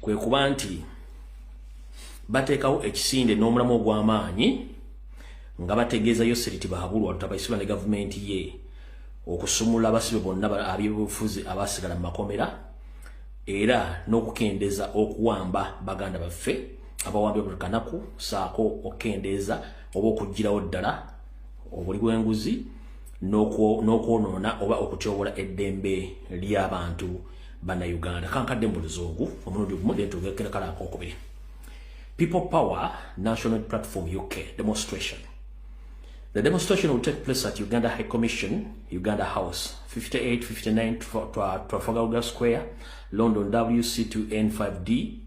Kwe kuba nti bateekawo ekisinde n'omulamu ogw'amaanyi nga bategeeza Yoweri Tibuhaburwa Lutabaisibwa ne gavumenti ye okusumulula abasibe bonna ab'ebyobufuzi abasigala mu makomera, era n'okukendeeza okuwamba baganda baffe abawambye buli kanaku, saako okukendeeza oba okuggyirawo ddala obuli bw'enguzi n'okwonoona oba okutyobola eddembe ly'abantu Bannayuganda. Kankadde mu Luzungu omulundi gumu, then tugekere kala akokubiri. People Power National Platform UK demonstration. The demonstration will take place at Uganda High Commission, Uganda House, 5859 Trafalgar Square, London WC2N5D,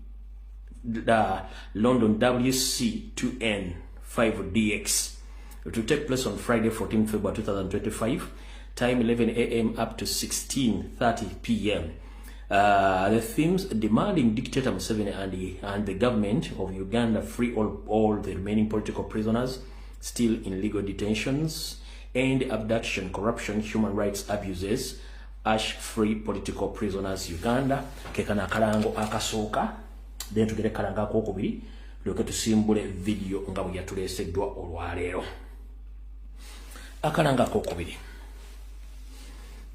London WC2N5DX. It will take place on Friday, 14 February 2025, time 11 a.m. up to 16:30 p.m. The themes: demanding dictator Museveni and the government of Uganda free all the remaining political prisoners still in legal detentions, end abduction, corruption, human rights abuses, #free political prisoners Uganda. Kekana akalango akasooka, then tugere kalango akokubiri, tulyoke tusimbule video nga bwe yatuleeseddwa olwaleero. Akalango akokubiri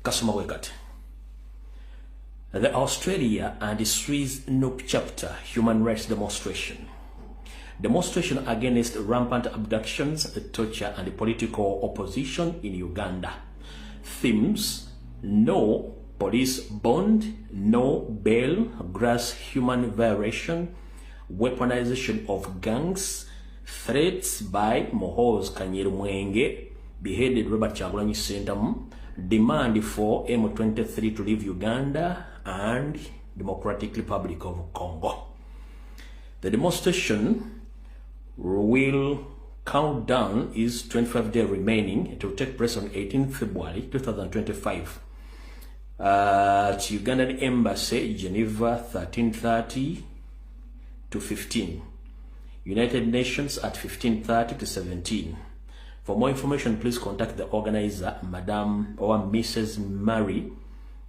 kasoma bwe kati: The Australia and Swiss NUP chapter human rights demonstration. Demonstration against rampant abductions, torture, and political opposition in Uganda. Themes: no police bond, no bail, gross human violation, weaponization of gangs, threats by Muhoozi Kainerugaba, beheaded Robert Kyagulanyi Ssentamu, demand for M23 to leave Uganda and Democratic Republic of Congo. The demonstration will countdown is 25 days remaining. It will take place on 18 February 2025 at Ugandan Embassy, Geneva, 13:30 to 15. United Nations at 15:30 to 17. For more information, please contact the organizer, Madam or Mrs. Mary,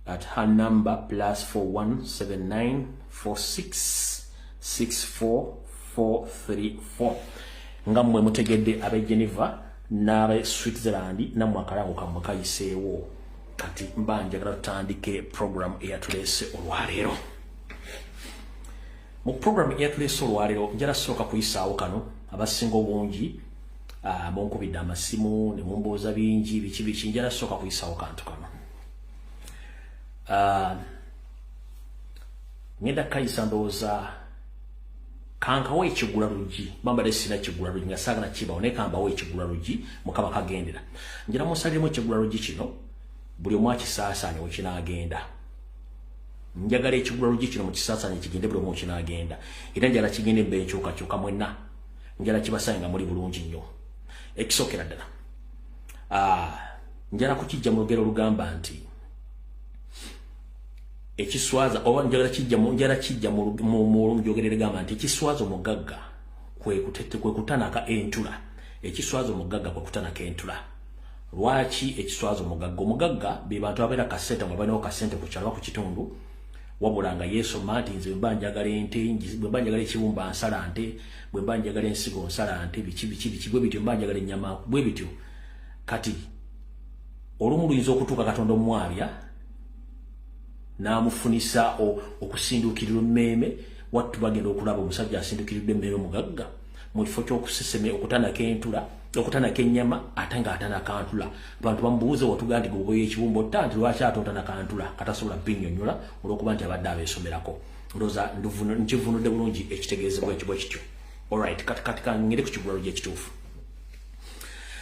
at her number +417946 64434. Nga mmwe mutegedde, ab'e Geneva n'ab'e Switzerland, nammwe akalango kammwe kayiseewo. Kati mba njagala tutandike program eyatuleese olwaleero. Mu program eyatuleese olwaleero, njala sooka kuyisaawo kano. Abasinga obungi munkubidde amasimu ne mumbuuza bingi, biki biki. Njala sooka kuyisaawo kantu kano. Ngenda kayisa, ndowooza kankawo ekigula luggi. Bambadde sina kigula luggi nga saagala kibawo, naye kambawo ekigula luggi mukaba kagendera. Njala musaliremu ekigula luggi kino, buli omu akisaasaanye wekinaagenda. Njagala ekigula luggi kino mukisaasaanye kigende buli omu wekinaagenda, era njala kigende mbe enkyukakyuka mwenna. Njala kibasange nga muli bulungi nnyo. Ekisookera ddala, njala kukijja mu lugero olugamba nti ekiswaza, oba njagala kijja mu, njala kijja mu njogerere gamba nti ekiswaza omugagga kwe kutanaka entula. Ekiswaza omugagga kwe kutanaka entula. Lwaki ekiswaza omugagga? Omugagga be bantu abeera kasente, nga balinawo kasente ku kyalo, ku kitundu, wabula nga yeesoma nti nze bwe mba njagala ente, bwe mba njagala ekibumba nsala nte, bwe mba njagala ensigo nsala nte, biki biki biki bwe bityo, mba njagala ennyama bwe bityo. Kati olumu luyinza okutuuka Katonda omwabya n'amufunisa okusinduukirirwa emmeeme. Wattu bagenda okulaba omusajja asinduukiridde emmeeme, mugagga, mu kifo ky'okuseseme okutanaka entula, okutanaka ennyama, ate ng'atanaka ntula. Abantu bamubuuze, watugaa nti gogoya ekibumba otta nti lwaki ate otanaka ntula? Katasobola binnyonnyola olw'okuba nti abadde abeesomerako. Ndowooza nkivunudde bulungi ekitegeezebwa ekyo bwe kityo. Alright, kati kati kangere ku kigulalo gy'ekituufu.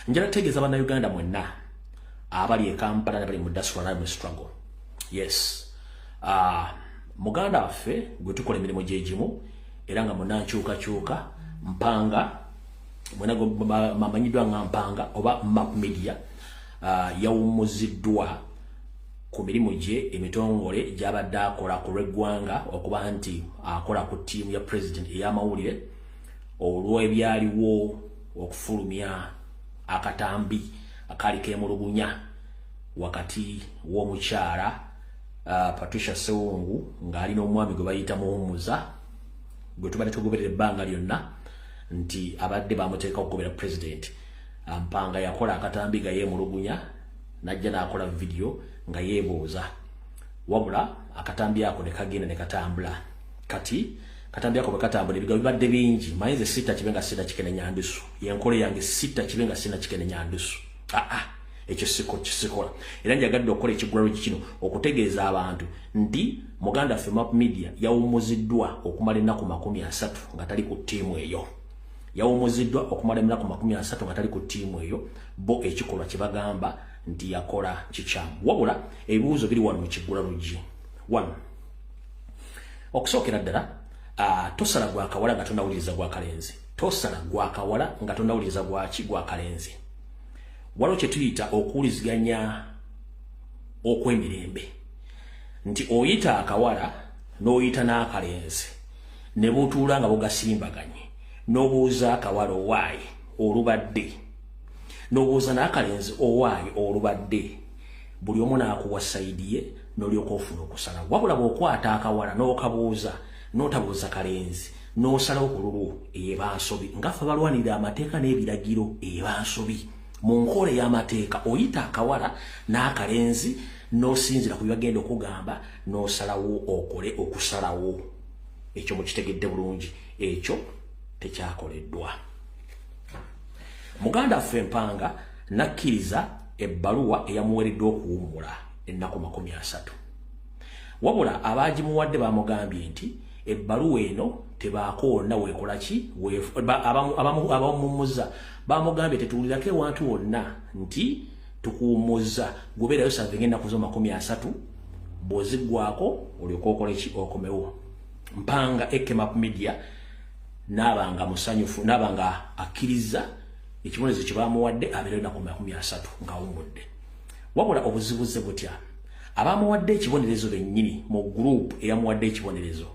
Njala kutegeeza Bannayuganda mwenna abali e Kampala nabali mu diaspora nabe mu struggle. Yes, muganda waffe gwe tukola emirimu gyegimu era nga munankyukakyuka, Mpanga, mwena mamanyiddwa nga Mpanga oba Map Media, yawummuziddwa ku mirimu gye emitongole gy'abadde akola ku lw'eggwanga, okuba nti akola ku ttiimu ya president ey'amawulire, olw'ebyaliwo okufulumya akatambi akaali keemulugunya wakati w'omukyala Patricia Sewungu ng'ali n'omwami gwe bayita Muwummuza. Gwe tubadde tugoberera ebbanga lyonna nti abadde bamuteeka okugobera president. Mpanga yakola akatambi nga yeemulugunya, najja n'akola vidiyo nga yeebuuza, wabula akatambi ako ne kagenda ne katambula. Kati katambi ako bwe katambula, ebigambo bibadde bingi. Manyi nze sitta kibe nga sina kikenenya ndusu, yenkola yange, sitta kibe nga sina kikenenya ndusu. Aa, ekyo siko kisikola. Era njagadde okukola ekiggulalo kino okutegeeza abantu nti muganda waffe Map Media yawummuziddwa okumala ennaku 30 nga tali ku ttiimu eyo. Yawummuziddwa okumala ennaku 30 nga tali ku ttiimu eyo. Bo ekikolwa kye bagamba nti yakola kikyamu. Wabula ebibuuzo biri wano mu kiggulalo gi one: okusookera ddala, tosala gwakawala nga tonawuliriza gwakalenzi. Tosala gwakawala nga tonawuliriza gwaki? Gwakalenzi. Waliwo kye tuyita okuwuliziganya okw'emirembe, nti oyita akawala n'oyita n'akalenzi ne butuula nga bugasimbaganye, n'obuuza akawala owaayi olubadde, n'obuuza n'akalenzi owaayi olubadde, buli omu n'akuwa side ye, n'olyoka ofuna okusala. Wabula bw'okwata akawala n'okabuuza n'otabuuza kalenzi, n'osalawo ku lulwo, eba nsobi. Nga ffe balwanirira amateeka n'ebiragiro, eba nsobi. Mu nkola ey'amateeka, oyita akawala n'akalenzi n'osinzira ku byebagenda okugamba, n'osalawo okole okusalawo. Ekyo mukitegedde bulungi? Ekyo tekyakoleddwa. Muganda waffe Mpanga nakkiriza ebbaluwa eyamuweereddwa okuwummula ennaku 30, wabula abagimuwadde bamugambye nti ebbaluwa eno tebaako wonna weekola ki. Abamummuza bamugambye, tetuwulirako ewantu wonna nti tukuwummuza, gubeerayo serving ennaku zo 30, bw'oziggwako olyoka okola ki? Okomewo. Mpanga aka Map Media naabanga musanyufu, naabanga akkiriza ekibonerezo kye bamuwadde, abeerayo ennaku 30 ng'awummudde. Wabula obuzibuze butya? Abamuwadde ekibonerezo bennyini mu group eyamuwadde ekibonerezo,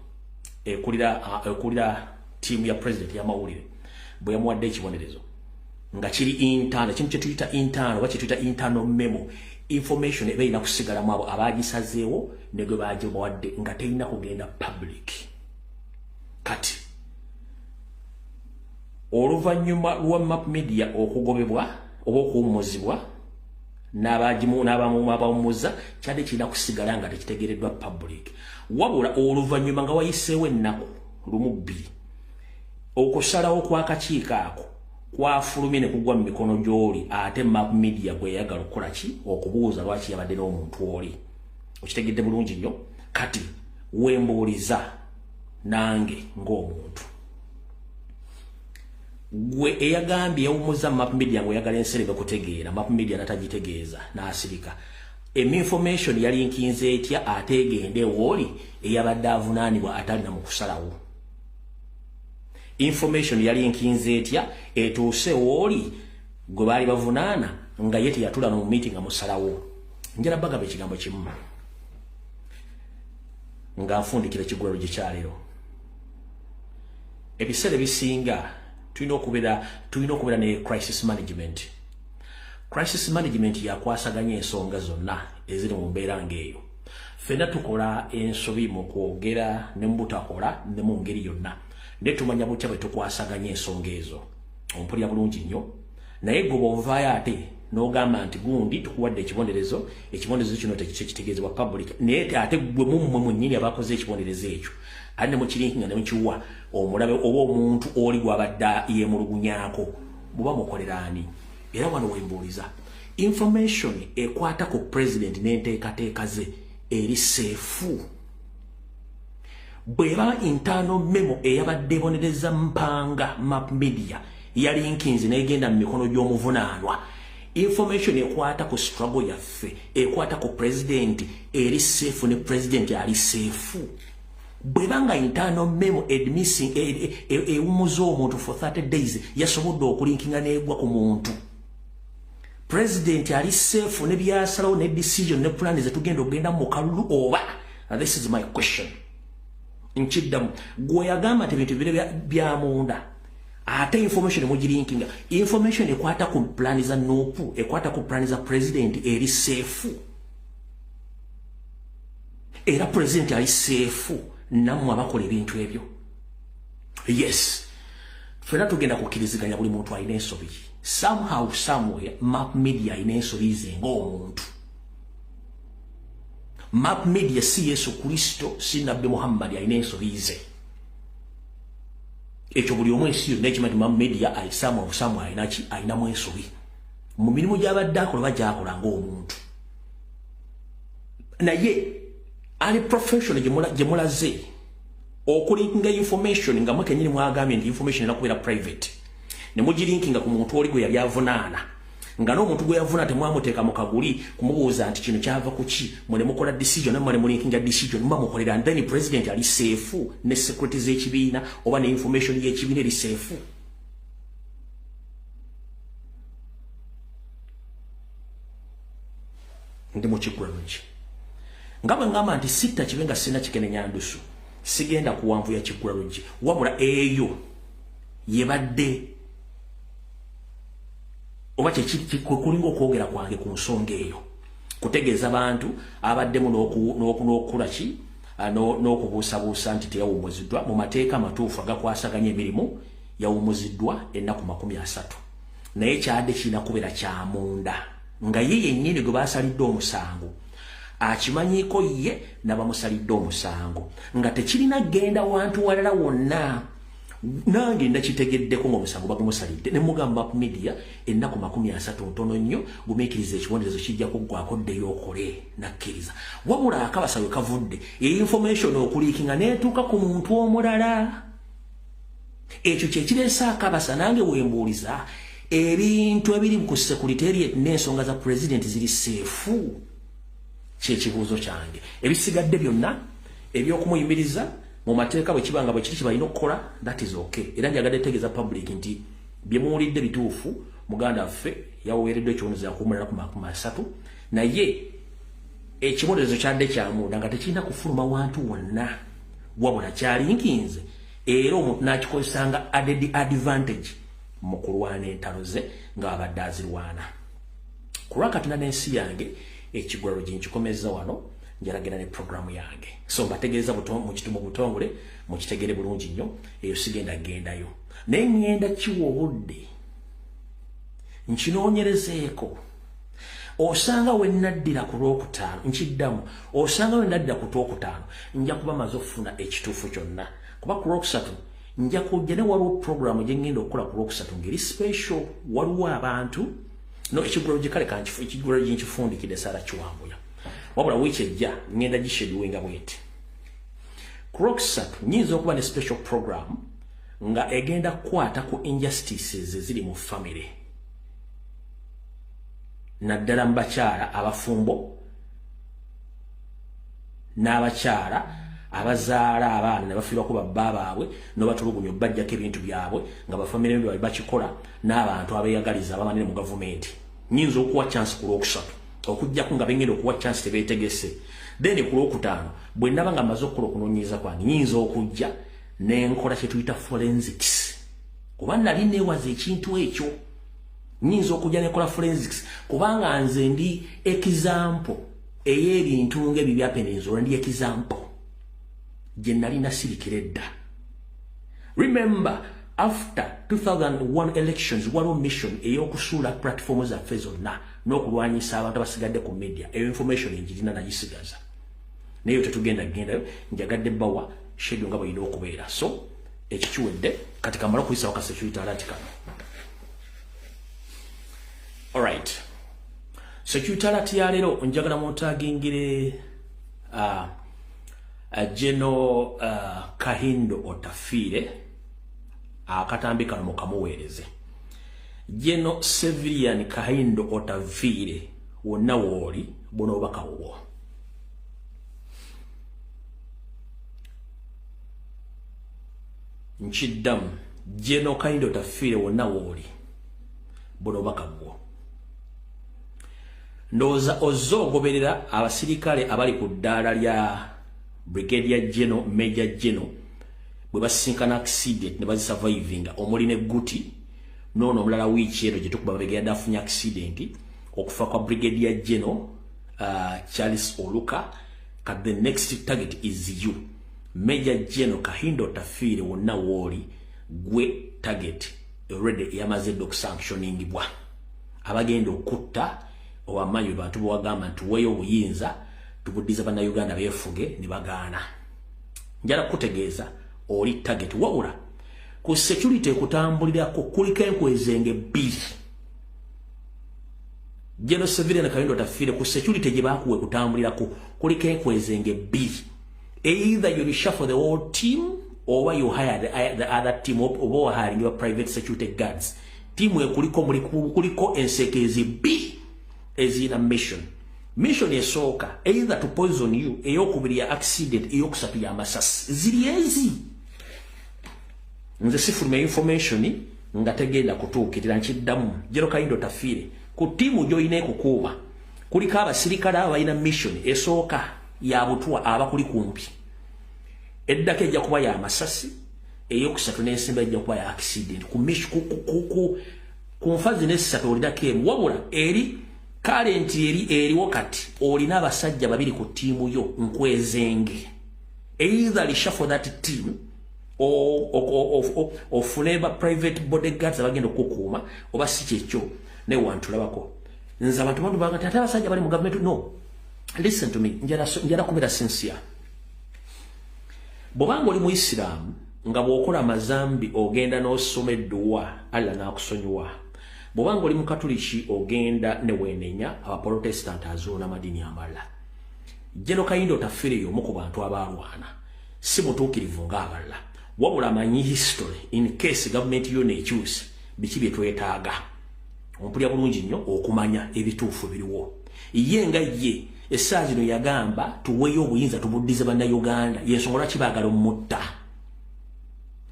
ekulira ttiimu ya president y'amawulire, bwe yamuwadde ekibonerezo nga kiri internal, ekintu kyetuyita internal oba kyetuyita internal memo, information eba erina kusigalamu abo abagisazeewo ne gwe bagibawadde, nga terina kugenda public. Kati oluvannyuma lwa Map Media okugobebwa oba okuwummuzibwa n'abawummuza, kyadde kirina kusigala nga tekitegeereddwa public. Wabula oluvannyuma nga wayiseewo ennaku lumu bbiri, okusalawo kw'akakiiko ako kwafulumye ne kugwa mu mikono gy'oli ate Map Media gwe yayagala okukola ki? Okubuuza lwaki yabadde n'omuntu oli. Okitegedde bulungi nnyo? Kati wembuuliza nange ng'omuntu, gwe eyagambye yawumuza Map Media ng'oyagala enserebe kutegeera, Map Media natagitegeeza n'asirika, information yali nkinze etya ate egende wooli eyabadde avunaanibwa atalina mu kusalawo? Information yali nkinze etya etuuse wooli gwe baali bavunaana nga ye teyatula mu meeting nga musalawo? Njala bagamba ekigambo kimu nga nfundikira ekigulalo gyekyaleero. Ebiseera ebisinga tulina okubeera ne crisis management. Crisis management yakwasaganya ensonga zonna eziri mu mbeera ng'eyo. Ffenna tukola ensobi mu kwogera ne mu butakola ne mu ngeri yonna, naye tumanya butya bwe tukwasaganya ensonga ezo. Ompulira bulungi nnyo? Naye gwe bw'ovaayo ate n'ogamba nti gundi tukuwadde ekibonerezo, ekibonerezo kino tekitegeezebwa public, naye ate gwe mummwe mwennyini abakoze ekibonerezo ekyo ate ne mukilinkinga ne mukiwa omulabe oba omuntu oli gw'abadde yeemulugunyaako, buba mukolera ani? Era wano wembuuliza, information ekwata ku president n'enteekateeka ze eri safe? Bw'eba internal memo eyabadde ebonereza Mpanga Map Media yali nkinzi n'egenda mu mikono gy'omuvunaanwa, information ekwata ku struggle yaffe, ekwata ku president, eri safe? Ne president ali safe? Bweba nga internal memo admissing ewumuza omuntu for 30 days yasobodde okulinkinga negwa ku muntu, president ali safe ne byasalawo ne decision ne plan zetugenda okugenda mu kalulu oba? This is my question. Nkiddamu, gwe yagamba nti ebintu bire bya munda, ate information mugirinkinga, information ekwata ku plan za NUP, ekwata ku plan za president, eri safe? Era president ali safe nammwe abakola ebintu ebyo? Yes, ffenna tugenda kukkiriziganya, buli muntu alina ensobi. Somehow, somewhere, Map Media alina ensobi ze ng'omuntu. Map Media si Yesu Kristo, si Nabbi Muhammad, alina ensobi ze. Ekyo buli omu ensi yonna ekimanyi nti Map Media alisaamu obusaamu, alinaki, alinamu ensobi mu mirimu gy'abadde akola oba gy'akola ng'omuntu. Naye ali professional gye mulaze okulinkinga information, nga mwe kenyini mwagambye nti information erina kubeera private, ne mugilinkinga ku muntu oli gwe yali avunaana, nga n'omuntu gwe yavuna temwamuteeka mu kaguli kumubuuza nti kino kyava ku ki. Mwe ne mukola decision, nammwe ne mulinkinga decision, muba mukolera, and then president ali safe ne security z'ekibiina oba ne information y'ekibiina eri safe. Ndi mu kigulungi nga bwe ngamba nti sitta kibe nga sirina kikenenya ndusu, sigenda kuwanvuya kigulungi, wabula eyo yebadde oba kyekulinga okwogera kwange ku nsonga eyo, kutegeeza bantu abaddemu n'okukula ki n'okubuusabuusa nti teyawumuziddwa. Mu mateeka amatuufu agakwasaganya emirimu, yawumuziddwa ennaku 30, naye kyadde kirina kubeera kyamunda, nga ye yennyini gwe basalidde omusango akimanyiiko ye nabamusalidde omusango, nga tekirina genda wantu walala wonna. Nange nakitegeddeko ngaomusango bagumusalidde, ne mugamba media ennaku 30 ntono nnyo, gumiikiriza, ekibonerezo kijja kuggwako, ddeyo okole. Nakkiriza. Wabula akabasa we kavudde information okuliikinga neetuuka ku muntu omulala, ekyo kyekireese akabasa. Nange wembuuliza, ebintu ebiri ku secretariat n'ensonga za president ziri safe? Kyekibuuzo kyange. Ebisigadde byonna ebyokumuyimiriza mu mateeka, bwe kiba nga bwe kiri kibalina okukola, that is okay. Era njagadde tegeeza public nti bye muwulidde bituufu. Muganda waffe yaweereddwa ekibonerezo yakuwumulira ku 30, naye ekibonerezo kyadde kyamunda nga tekirina kufuluma wantu wonna, wabula kyalinkinze era omuntu n'akikozesanga added advantage mu kulwana entalo ze ng'abadde azirwana. Ku lwakatonda n'ensi yange, ekigwalo gye nkikomezza wano. Njalagenda ne programu yange, so mbategeeza mu butongole mukitegere bulungi nnyo. Eyo sigenda gendayo, naye ŋŋenda kiwa obudde nkinoonyerezeeko. Osanga we naddira ku lwokutaano, nkiddamu, osanga we naddira ku lwokutaano nja kuba maze okufuna ekituufu kyonna, kuba ku lwokusatu nja kujja ne waliwo programu gye ŋŋenda okukola ku lwokusatu ngeri special. Waliwo abantu no ekigulalo gye kale ekigulalo gye nkifundikidde saala kiwambuya, wabula wiiki ejja ŋŋenda gisheduwinga bweti. Ku lwokusatu nyinza okuba ne special program nga egenda kukwata ku injustices eziri mu family, naddala mu bakyala abafumbo n'abakyala abazaala abaana ne bafiirwako babba baabwe n'obatulugunya, obbajjako ebintu byabwe nga bafamire byabwe bakikola, n'abantu abeeyagaliza abamanene mu gavumenti. Nyinza okuwa chance ku lwokusatu, okugjaku nga bengenda okuwa chance tebeetegese. Then ku lwokutaano, bwe naba nga maze okukola okunoonyereza kwange, nyinza okujja nenkola kye tuyita forensics, kuba nali neewaza ekintu ekyo. Nyinza okujja nekola forensics, kubanga nze ndi example ey'ebintu ng'ebyo byapeninzula. Ndi example gye nali nasirikira edda. Remember, after 2001 elections, waliwo mission ey'okusuula platform zaffe zonna n'okulwanyisa abantu abasigadde ku media. Eyo information njirina, nagisigaza, naye tetugenda gendayo. Njagadde bawa schedule nga bweyina okubeera. So ekyo kiwedde. Kati kamala okuyisawo ka security alert kano. Alright, security alert ya leero, njagala muntagingire General Kahindo Otafiire. Akatambi kano mukamuweereze General Civilian Kahindo Otafiire wonna wooli, buno obubaka bubwo. Nkiddamu, General Kahindo Otafiire wonna wooli, buno obubaka bubwo. Ndowooza ozze ogoberera abasirikale abali ku ddaala lya Brigadier General, Major General, bwe basisinkana accident ne bazisurvivinga, omuli ne Guti noono omulala. Wiiki eno gye tukuba mabega yadde afunye accident. Okufa kwa Brigadier General Charles Oluka, ka the next target is you. Major General Kahinda Otafiire, wonna wooli, gwe target already eyamaze dda okusanctioningibwa. Abagenda okutta owamanyi bantu bwewagamba nti weeyo obuyinza tubuddiza Bannayuganda beefuge ne bagaana. Njala kutegeeza oli target. Wabula ku security ekutambulirako kuliko enkwezenge bbiri. General Civilian Kahinda Otafiire, ku security gye bakuwa ekutambulirako kuliko enkwezenge bbiri. Either you reshuffle the whole team oba you hire the other team, oba ohiring your private security guards. Tiimu ekuliko kuliko ensekezi bbiri ezirina mission. Mission esooka, either to poison you, eyokubiri ya accident, eyokusatu ya masasi. Ziri ezi. Nze sifulumya information nga tegenda kutuukirira. Nkiddamu, General Kahinda Otafiire, ku ttiimu gy'olina ekukuuma kuliko abasirikale abalina mission. Esooka ya butwa abakuli kumpi, eddako ejja kuba ya masasi, eyokusatu n'ensimba ejja kuba ya accident. Ku nfa zino essatu olinako emu. Wabula eri current eri eriwo kati olina abasajja babiri ku ttiimu yo nkwezenge. Either reshuffle that team ofune ba private bodyguards abagenda okukuuma, oba si kyekyo naye wantulabako. Nze abantu bantu baga ate abasajja bali mu gavumenti. No, listen to me, njala kubeera sincere. Bw'obanga oli Muisiraamu, nga bw'okola amazambi ogenda n'osoma edduwa, Allah n'akusonyiwa. Bw'obanga oli Mukatuliki, ogenda ne weenenya. Abaprotestant azuula n'amadiini amalala. General Kahinda Otafiire y'omu ku bantu abaalwana. Si mutuukirivu ng'abalala, wabula amanyi history. In case gavumenti yona ekyuse, biki bye twetaaga? Ompulya bulungi nnyo okumanya ebituufu biriwo. Ye nga ye essaawa zino yagamba tuweeyo obuyinza tubuddize Bannayuganda. Yensonga lwaki baagala omutta,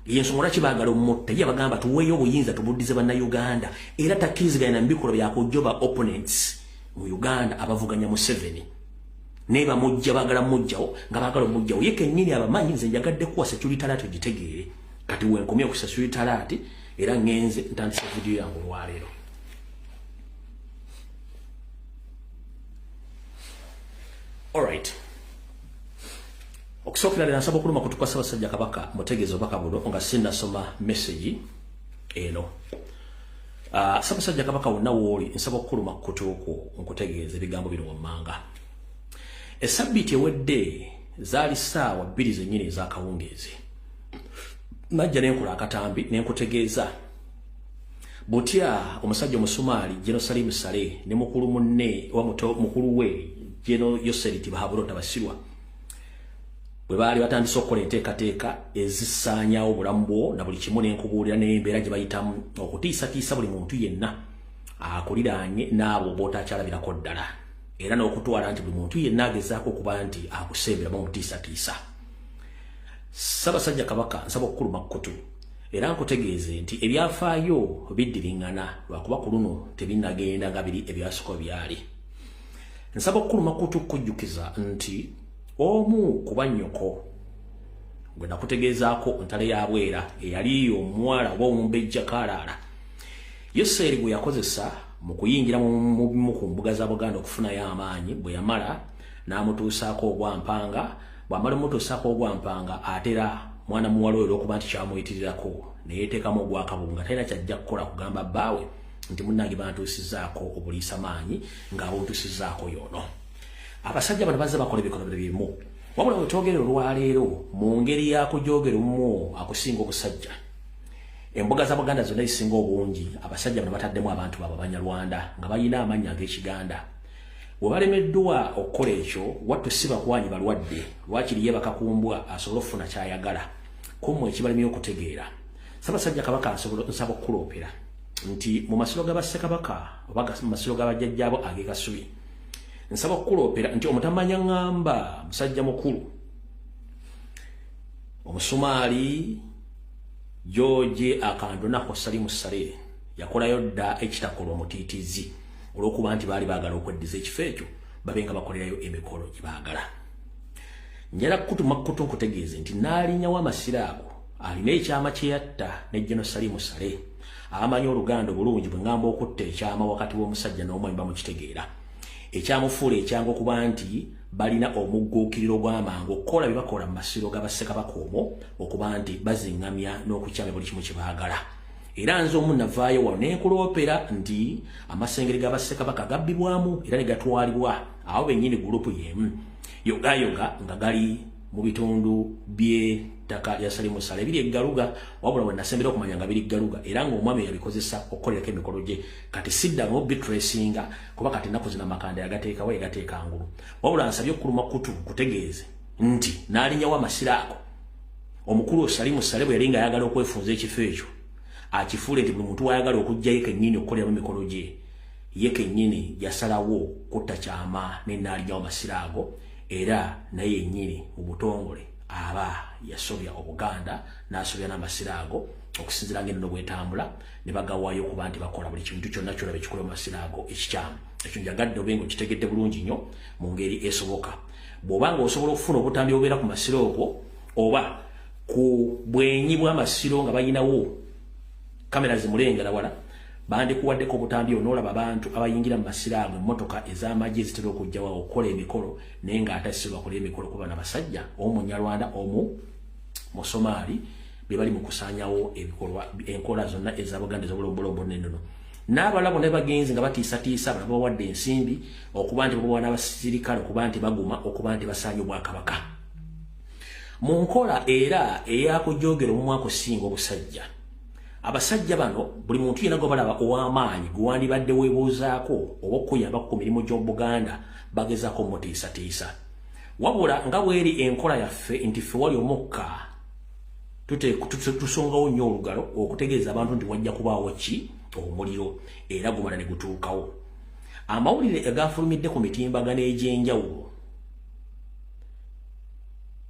yensonga lwaki baagala omutta. Ye bagamba tuweeyo obuyinza tubuddize Bannayuganda, era takkiriziganya na mubikolwa byakujoba opponents mu Uganda abavuganya Museveni. Naye bamujja, baagala mujjawo nga baagala omujjawo ye kennyini abamanyi. Nze njagadde kuwa security alert ogitegeere. Kati wenkomye ku security alert, era ŋŋenze ntandisa vidiyo yange olwaleero. Alright, okusookera ddala nsaba okuluma kutuka Ssaabasajja Kabaka mutegeeza obubaka buno nga sinnasoma message eno. Ssaabasajja Kabaka, wonna wooli, nsaba okukuluma kutuuku nkutegeeza ebigambo bino wammanga. Esabbiiti ewedde zaali ssaawa 2 zennyini ez'akawungeezi, najja nenkola akatambi nenkutegeeza butya omusajja Omusumaali General Salim Saleh ne mukulu munne oba mukulu we General Yoseri Tibuhaburwa Tabasirwa bwe baali batandise okukola enteekateeka ezisaanyawo obulamu bwo na buli kimu, n'enkubuulira n'embeera gye bayitamu okutiisatiisa buli muntu yenna akuliraanye n'abo b'otakyalabirako ddala, era n'okutwala nti buli muntu yenna agezaako okuba nti akusembera bamutiisatiisa. Ssaabasajja Kabaka, nsaba okukuluma kkutu era nkutegeeze nti ebyafaayo biddiriŋŋana, lwakuba ku luno tebinnagenda nga biri ebyasooka byali. Nsaba okukuluma kkutu kujjukiza nti omu ku bannyoko gwe nakutegeezaako, ntale ya bwera eyali omuwala oba omumbejja Kaalaala, Yoseeri gwe yakozesa mu kuyingira mu bimu ku mbuga za Buganda okufunayo amaanyi, bwe yamala n'amutuusaako ogwampanga. Bw'amala omutuusaako ogwampanga, atera mwana muwala oyo olw'okuba nti kyamuyitirirako neyeteekamu ogwakabugu nga talina kyajja kukola kugamba bbaawe nti munnange bantuusizaako obuliisa maanyi ng'abuntuusizaako yoono. Abasajja bano bazze bakola ebikolobero bimu, wabula bwe twogera olwaleero mu ngeri yakujogera omu akusinga obusajja. Embuga za Buganda zonna ezisinga obungi, abasajja bano bataddemu abantu baabwe Abanyarwanda nga balina amannya ag'Ekiganda. Bwe balemeddwa okukola ekyo, wattu si bakwanyi balwadde, lwakiri yeebaka ku mbwa asobole okufuna ky'ayagala. Kummwe ekibalemye okutegeera, Ssaabasajja Kabaka, nsaba okukuloopera nti mu masiro ga Bassekabaka oba mu masiro ga bajjajjaabo ag'e Kasubi, nsaba okukuloopera nti omutamanya ŋŋamba musajja mukulu Omusumaali George Akandonako Salimu Saleh yakolayo dda ekitakolwa omutiitizi olw'okuba nti baali baagala okweddiza ekifo ekyo babe nga bakolerayo emikolo gye baagala. Njala kukutuma kutu nkutegeeze nti n'alinyawo amasiro ago alina ekyama kye yatta ne General Salimu Saleh. Abamanyi Oluganda obulungi, bwe ŋŋamba okutta ekyama wakati w'omusajja n'omwami bamukitegeera. Ekyamufuula ekyangu okuba nti balina omugguukiriro gw'amangu okukola bye bakola mu masiro ga Bassekabaka omwo, okuba nti baziŋŋamya n'okukyamya buli kimu kye baagala. Era nze omu navaayo wano ne nkuloopera nti amasengere ga Bassekabaka gabbibwamu era ne gatwalibwa abo bennyini gurupu y'emu yogayoga nga gali mu bitundu by'ettaka lya Salimu Sale ebiri e Galuga. Wabula we nasembera okumanya nga biri Galuga era ng'omwami yabikozesa okukolerako emikolo gye. Kati siddamu bitracinga kuba kati ennaku zino amakanda yagateekawo, yagateeka ngulu. Wabula nsabye okuluma kutu nkutegeeze nti n'alinnyawo amasiro ago omukulu Salimu Sale bwe yali ng'ayagala okwefunza ekifo ekyo akifuule nti buli muntu wayagala okujjayo kennyini okukoleramu emikolo gye, ye kennyini yasalawo kutta kyama ne n'alinnyawo amasiro ago. Era naye yennyini mu butongole aba yasobya Obuganda n'asobya n'amasiro ago okusinziira ng'ennono bw'etambula, ne bagawaayo okuba nti bakola buli kintu kyonna kyolaba ekikola mu masiro ago ekikyamu. Ekyo njagadde obe ng'okitegedde bulungi nnyo mu ngeri esoboka. Bw'oba ng'osobola okufuna obutambi obubeera ku masiro okwo oba ku bwenyi bw'amasiro nga balinawo kamera zimulengera wala, bandikuwaddeko obutambi onoolaba abantu abayingira mu masiro ago, emmotoka ez'amagye ezitera okujjawo okukola emikolo, naye ng'ate si bakola emikolo kuba n'abasajja, omu Munyarwanda, omu Musomaali, be bali mu kusaanyawo ebikolwa enkola zonna eza Buganda ez'obulombolombo n'ennono. N'abalala bonna bagenze nga batiisatiisa abalala, babawadde ensimbi okuba nti babawa n'abasirikale okuba nti baguma okuba nti basaanya Obwakabaka mu nkola era eyakujogera omumwaka osinga obusajja. Abasajja bano, buli muntu yenna gwe balaba ow'amaanyi gwe wandibadde weebuuzaako oba okuyamba ku mirimu gy'Obuganda, bagezaako mutiisatiisa. Wabula nga bweri enkola yaffe nti ffe wali omukka tusongawo nnyo olugalo okutegeeza abantu nti wajja kubaawo ki omuliro, era gumala ne gutuukawo. Amawulire agafulumidde ku mitimbagano egy'enjawulo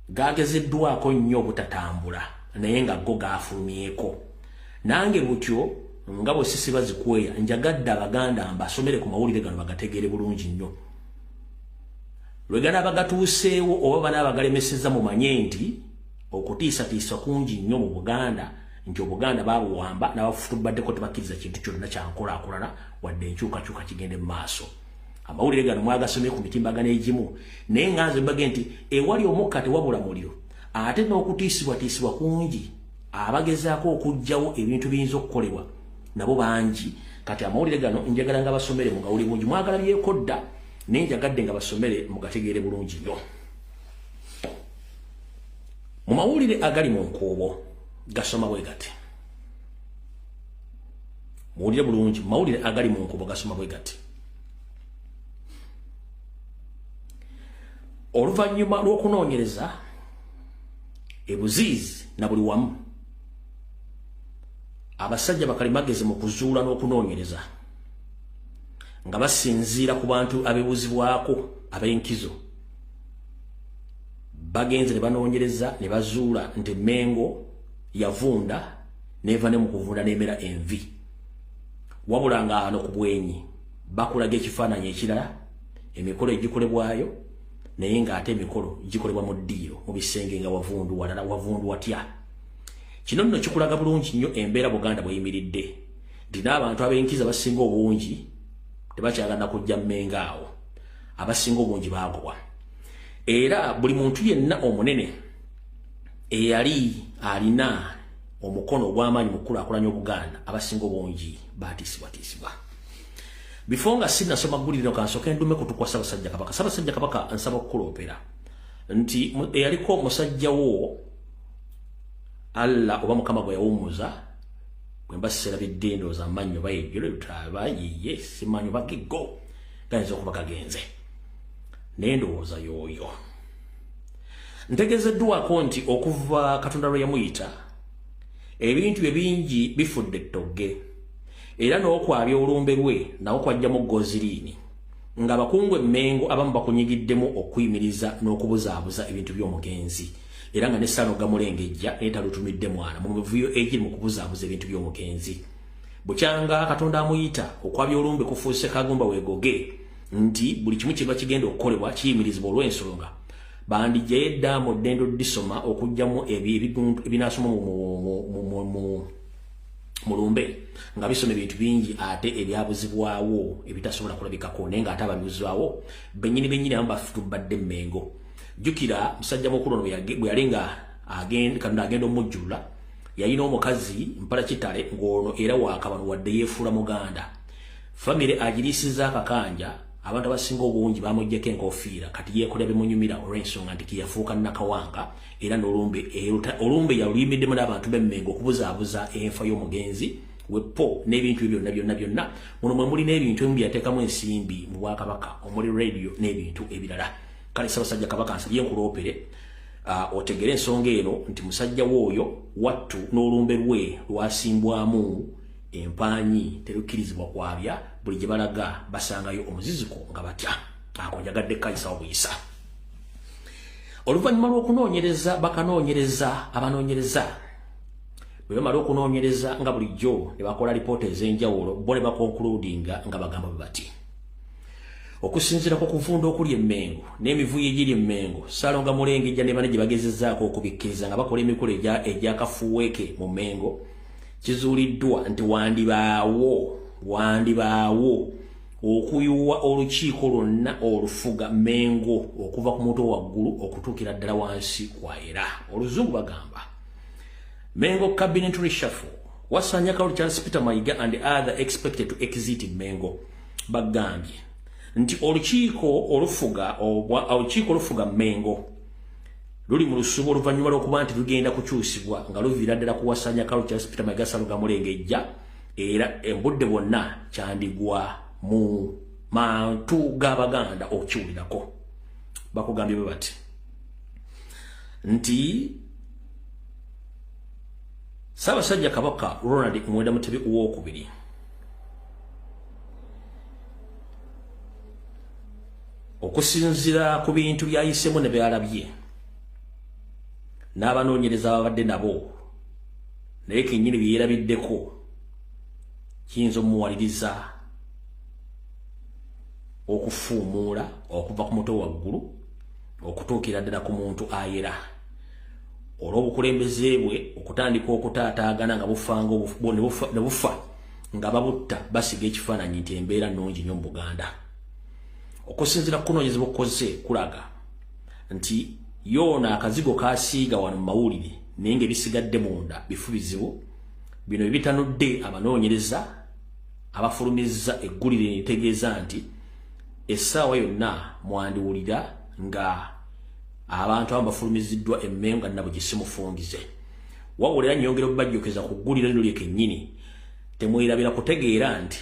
gagezeddwako nnyo obutatambula, naye nga go gafulumyeko. Nange butyo nga bwe sisi bazikweya, njagadde Abaganda mbasomere ku mawulire gano bagategeere bulungi nnyo. Lwe ganaaba gatuuseewo oba banaaba galemesezza, mumanye nti okutiisatiisa kungi nnyo mu Buganda, nti Obuganda babuwamba n'abafutubaddeko, tebakkiriza kintu kyonna kyankulaakulana wadde enkyukakyuka kigende mu maaso. Amawulire gano mwagasomye ku mitimbagano egimu, naye nga nze mbage nti ewali omukka tewabula muliro, ate n'okutiisibwatiisibwa kungi. Abagezaako okuggyawo ebintu biyinza okukolebwa nabo bangi. Kati amawulire gano njagala nga basomere mugawuli bungi, mwagala byekodda, naye njagadde nga basomere mugategeere bulungi nnyo. Mu mawulire agali mu nkuubo gasoma bwe gati, muwulire bulungi. Mu mawulire agali mu nkuubo gasoma bwe gati: oluvannyuma lw'okunoonyereza ebuziizi na buli wamu, abasajja bakalimagezi mu kuzuula n'okunoonyereza nga basinziira ku bantu abeebuzibwako ab'enkizo, bagenze ne banoonyereza ne bazuula nti Mengo yavunda neva ne mu kuvunda n'emera envi. Wabula nga ano ku bwenyi bakulaga ekifaananyi ekirala, emikolo egikolebwayo, naye ng'ate emikolo gikolebwa mu ddiiro mu bisenge nga wavundu walala. Wavundu watya? Kino nno kikulaga bulungi nnyo embeera Buganda bweyimiridde, nti n'abantu ab'enkizo abasinga obungi tebakyagala kujja Mmengo awo, abasinga obungi baagobwa. Era buli muntu yenna omunene eyali alina omukono ogw'amaanyi mu kukulaakulanya Obuganda, abasinga obungi baatiisibwatiisibwa. Before nga sinnasoma gguliriro, kansooke ndume kutukwa Ssaabasajja Kabaka. Ssaabasajja Kabaka, nsaba okukuloopera nti eyaliko musajja wo Allah oba Mukama gwe yawummuza, bwe mba serabidde, ndowooza amannyo bayejjolo lutaaba yiye, simanyi oba giggo gayinza okuba gagenze, naye ndowooza y'oyo. Ntegezeddwako nti okuva Katonda lwe yamuyita, ebintu bye bingi bifudde ettogge, era n'okwabya olumbe lwe nawo kwajjamu goziriini, ng'abakungu emmengo abamu bakunyigiddemu okuyimiriza n'okubuzaabuza ebintu by'omugenzi, era nga n'essaano gamulengejja naye talutumidde mwana mu mivuyo egiri mu kubuzaabuza ebintu by'omugenzi. Bukyanga Katonda amuyita, okwabya olumbe kufuuse kagumba weegoge, nti buli kimu kiba kigenda okukolebwa kiyimirizibwa olw'ensonga bandijjayo eddaamu ddendo ddisoma okuggyamu ebinaasoma Mulumbe nga bisoma ebintu bingi ate ebyabuzibwawo ebitasobola kulabikako, naye ng'ate ababuzibwawo bennyini bennyini abamu bafutubadde Mmengo. Jjukira musajja mukulu ono bwe yali nga Katonda agenda omujjulula, yalina omukazi Mpala Kitale ng'ono era wakabano wadde yeefuula Muganda. Famire agiriisizza akakanja, abantu abasinga obungi bamuggyeko enkofiira, kati yeekolera bimunyumira olw'ensonga nti kiyafuuka Nakawanga, era n'olumbe olumbe yaluyimiddemu n'abantu b'Emmengo okubuzaabuza enfa y'omugenzi wepo n'ebintu byonna byonna byonna. Muno mwe muli n'ebintu ebimu byateekamu ensimbi mu bwakabaka omuli radio n'ebintu ebirala. Kale Ssaabasajja Kabaka nsabye nkuloopere otegere ensonga eno nti musajja w'oyo wattu n'olumbe lwe lwasimbwamu empanyi terukkirizibwa kwabya, buli gye balaga basangayo omuziziko nga batya. Ako njagadde kayisawo buyisa. Oluvannyuma lw'okunoonyereza bakanoonyereza abanoonyereza bwe bamala okunoonyereza nga bulijjo ne bakola lipoota ez'enjawulo, bo ne bakonkludinga nga bagamba bwe bati: okusinziira ku kuvunda okuli Emmengo n'emivuyo egiri Emmengo, Ssaalongo Mulengejja ne banne gye bagezezzaako okubikkiriza nga bakola emikolo egy'akafuweeke mu Mmengo, kizuuliddwa nti wandibaawo okuyuwa olukiiko lwonna olufuga Mmengo okuva ku mutwe waggulu okutuukira ddala wansi kwayera. Oluzungu bagamba Mengo cabinet reshuffle, Wasanya Kaulu Charles Peter Mayiga and other expected to exit Mengo. Bagambye nti olukiiko olufuga Mengo luli mu lusubo oluvannyuma lw'okuba nti lugenda kukyusibwa nga luviira ddala ku Wasanya Kaulu Charles Peter Mayiga Ssaalongo Mulengejja, era embudde bwonna kyandigwa mu mantu g'Abaganda okukiwulirako. Bakugambye bwe bati nti Ssaabasajja Kabaka Ronald Muwenda Mutebi Owookubiri okusinziira ku bintu byayisemu ne byalabye n'abanoonyereza ababadde nabo, naye kennyini bye yeerabiddeko kiyinza omuwaliriza okufuumuula okuva ku mutwe waggulu okutuukira ddala ku muntu ayera, olw'obukulembeze bwe okutandika okutaataagana nga ne bufa nga babutta basiga ekifaananyi nti embeera nnungi nnyo mu Buganda. Okusinziira ku kunoonyezebwa okukoze kulaga nti yoona akazigo kasiiga wano mu mawulire, naye ng'ebisigadde munda bifu bizibu. Bino ebitanudde abanoonyereza abafulumizza eggulire eritegeeza nti essaawa yonna mwandiwulira nga abantu abamu bafulumiziddwa Emmengo nga nabo gye simufungize. Wabula era nnyongera okubajjukiza ku ggulire lino lye kennyini, temwerabira kutegeera nti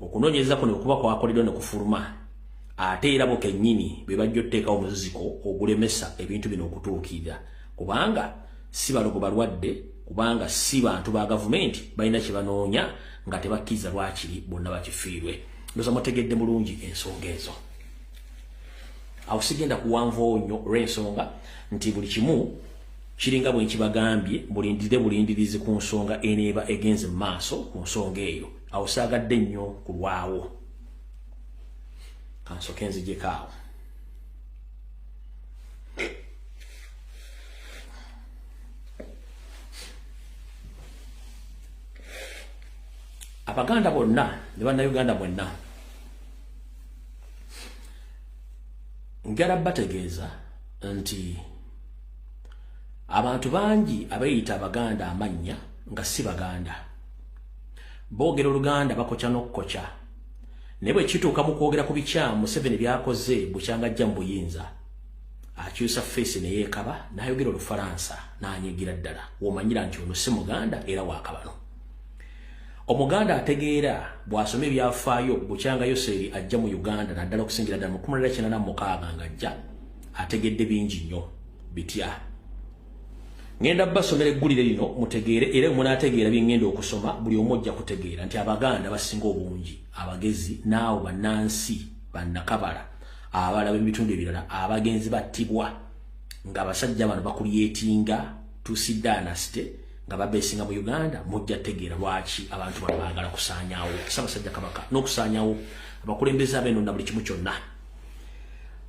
okunoonyereza kuno okuba kwakoleddwa ne kufuluma, ate era bo kennyini be bajja otuteekawo omuziziko ogulemesa ebintu bino okutuukirira, kubanga si balogo balwadde, kubanga si bantu ba gavumenti balina kye banoonya nga tebakkiriza lwakiri bonna bakifiirwe. Ndowooza mutegedde bulungi ensonga ezo. Awo sigenda kuwanvawo nnyo olw'ensonga nti buli kimu kiringa bwe nkibagambye, mulindire bulindirizi ku nsonga eneeba egenze mu maaso ku nsonga eyo. Awo saagadde nnyo kulwawo, kansooke nzijeko awo. Abaganda bonna ne Bannayuganda mwenna, njagala bategeeza nti abantu bangi abeeyita Abaganda amannya nga si Baganda, boogera Oluganda bakokya n'okukokya, naye bwe kituuka mu kwogera ku bikyamu Museveni by'akoze bukyanga ajja mu buyinza, akyusa feesi ne yeekaba n'ayogera Olufalansa n'anyigira ddala, w'omanyira nti ono si Muganda era wakabano. Omuganda ategeera bw'asoma ebyafaayo bukyanga Yoseeri ajja mu Uganda, naddala okusingira ddala mu 1986 ng'ajja, ategedde bingi nnyo. Bitya? Ngenda basomera eggulire lino mutegeere, era munaategeera bye ngenda okusoma, buli omu ojja kutegeera nti Abaganda basinga obungi abagezi n'abo bannansi bannakabala abalala b'ebitundu ebirala abagenzi battibwa ng'abasajja bano bakulyetinga Tutsi dynasty nga babeesinga mu Uganda. Mujja tegeera lwaki abantu bano baagala kusaanyaawo Ssaabasajja Kabaka n'okusaanyaawo abakulembeze ab'enno na buli kimu kyonna.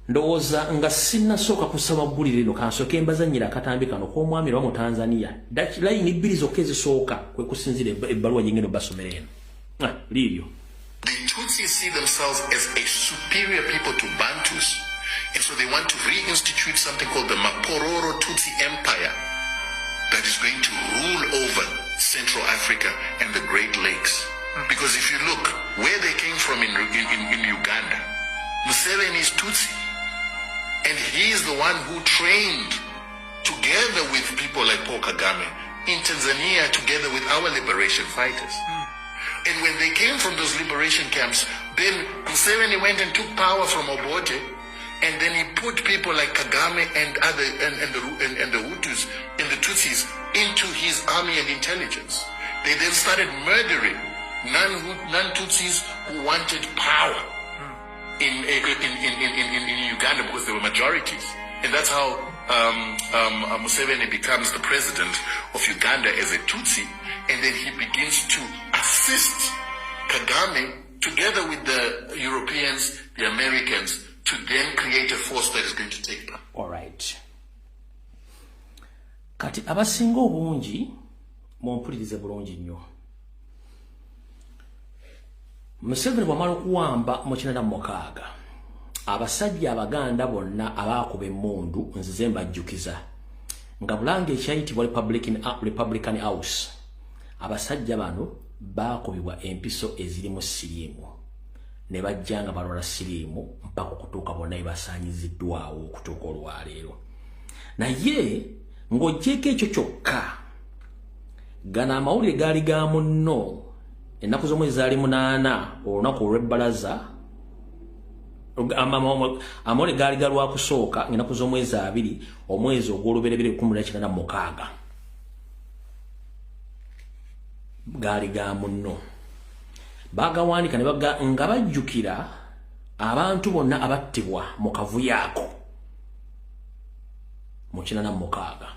Ndowooza nga sinnasooka kusaba ggulire lino, kansooke mbazannyira akatambi kano k'omwami lwa mu Tanzania. Layini bbiri zokka ezisooka kwe kusinziira ebbaluwa gye ngenda obbasomera eno. Ah, liiryo. The Tutsis see themselves as a superior people to Bantus. And so they want to reinstitute something called the Mapororo Tutsi Empire that is going to rule over Central Africa and the Great Lakes. Because if you look where they came from in Uganda, Museveni is Tutsi. And he is the one who trained together with people like Paul Kagame in Tanzania together with our liberation fighters. And when they came from those liberation camps, then Museveni went and took power from Obote, and then he put people like Kagame and other and the Hutus and the Tutsis into his army and intelligence. They then started murdering non-Tutsis who wanted power in Uganda because they were majorities. And that's how Museveni becomes the president of Uganda as a Tutsi. And then he begins to assist Kagame together with the Europeans, the Americans, to then create a force that is going to take power. All right. Kati abasinga obungi mumpulirize bulungi nnyo. Museveni bw'amala okuwamba mu 86, abasajja Abaganda bonna abaakuba emmundu, nzize mbajjukiza nga Bulange ekyayitibwa Republican House, abasajja bano baakubibwa empiso ezirimu siriimu ne bajja nga balwala siriimu mpaka okutuuka bonna ebasaanyiziddwawo okutuuka olwaleero. Naye ng'oggyeko ekyo kyokka, gano amawulire gaali ga munno ennaku z'omwezi zaali 8, olunaku olw'ebbalaza. Amawulire gaali ga Lwakusooka, ng'ennaku z'omwezi 2, omwezi ogw'olubereberye 1986, gaali ga munno. Bagawandiika ne baga nga bajjukira abantu bonna abattibwa mu kavuyo ako mu 86,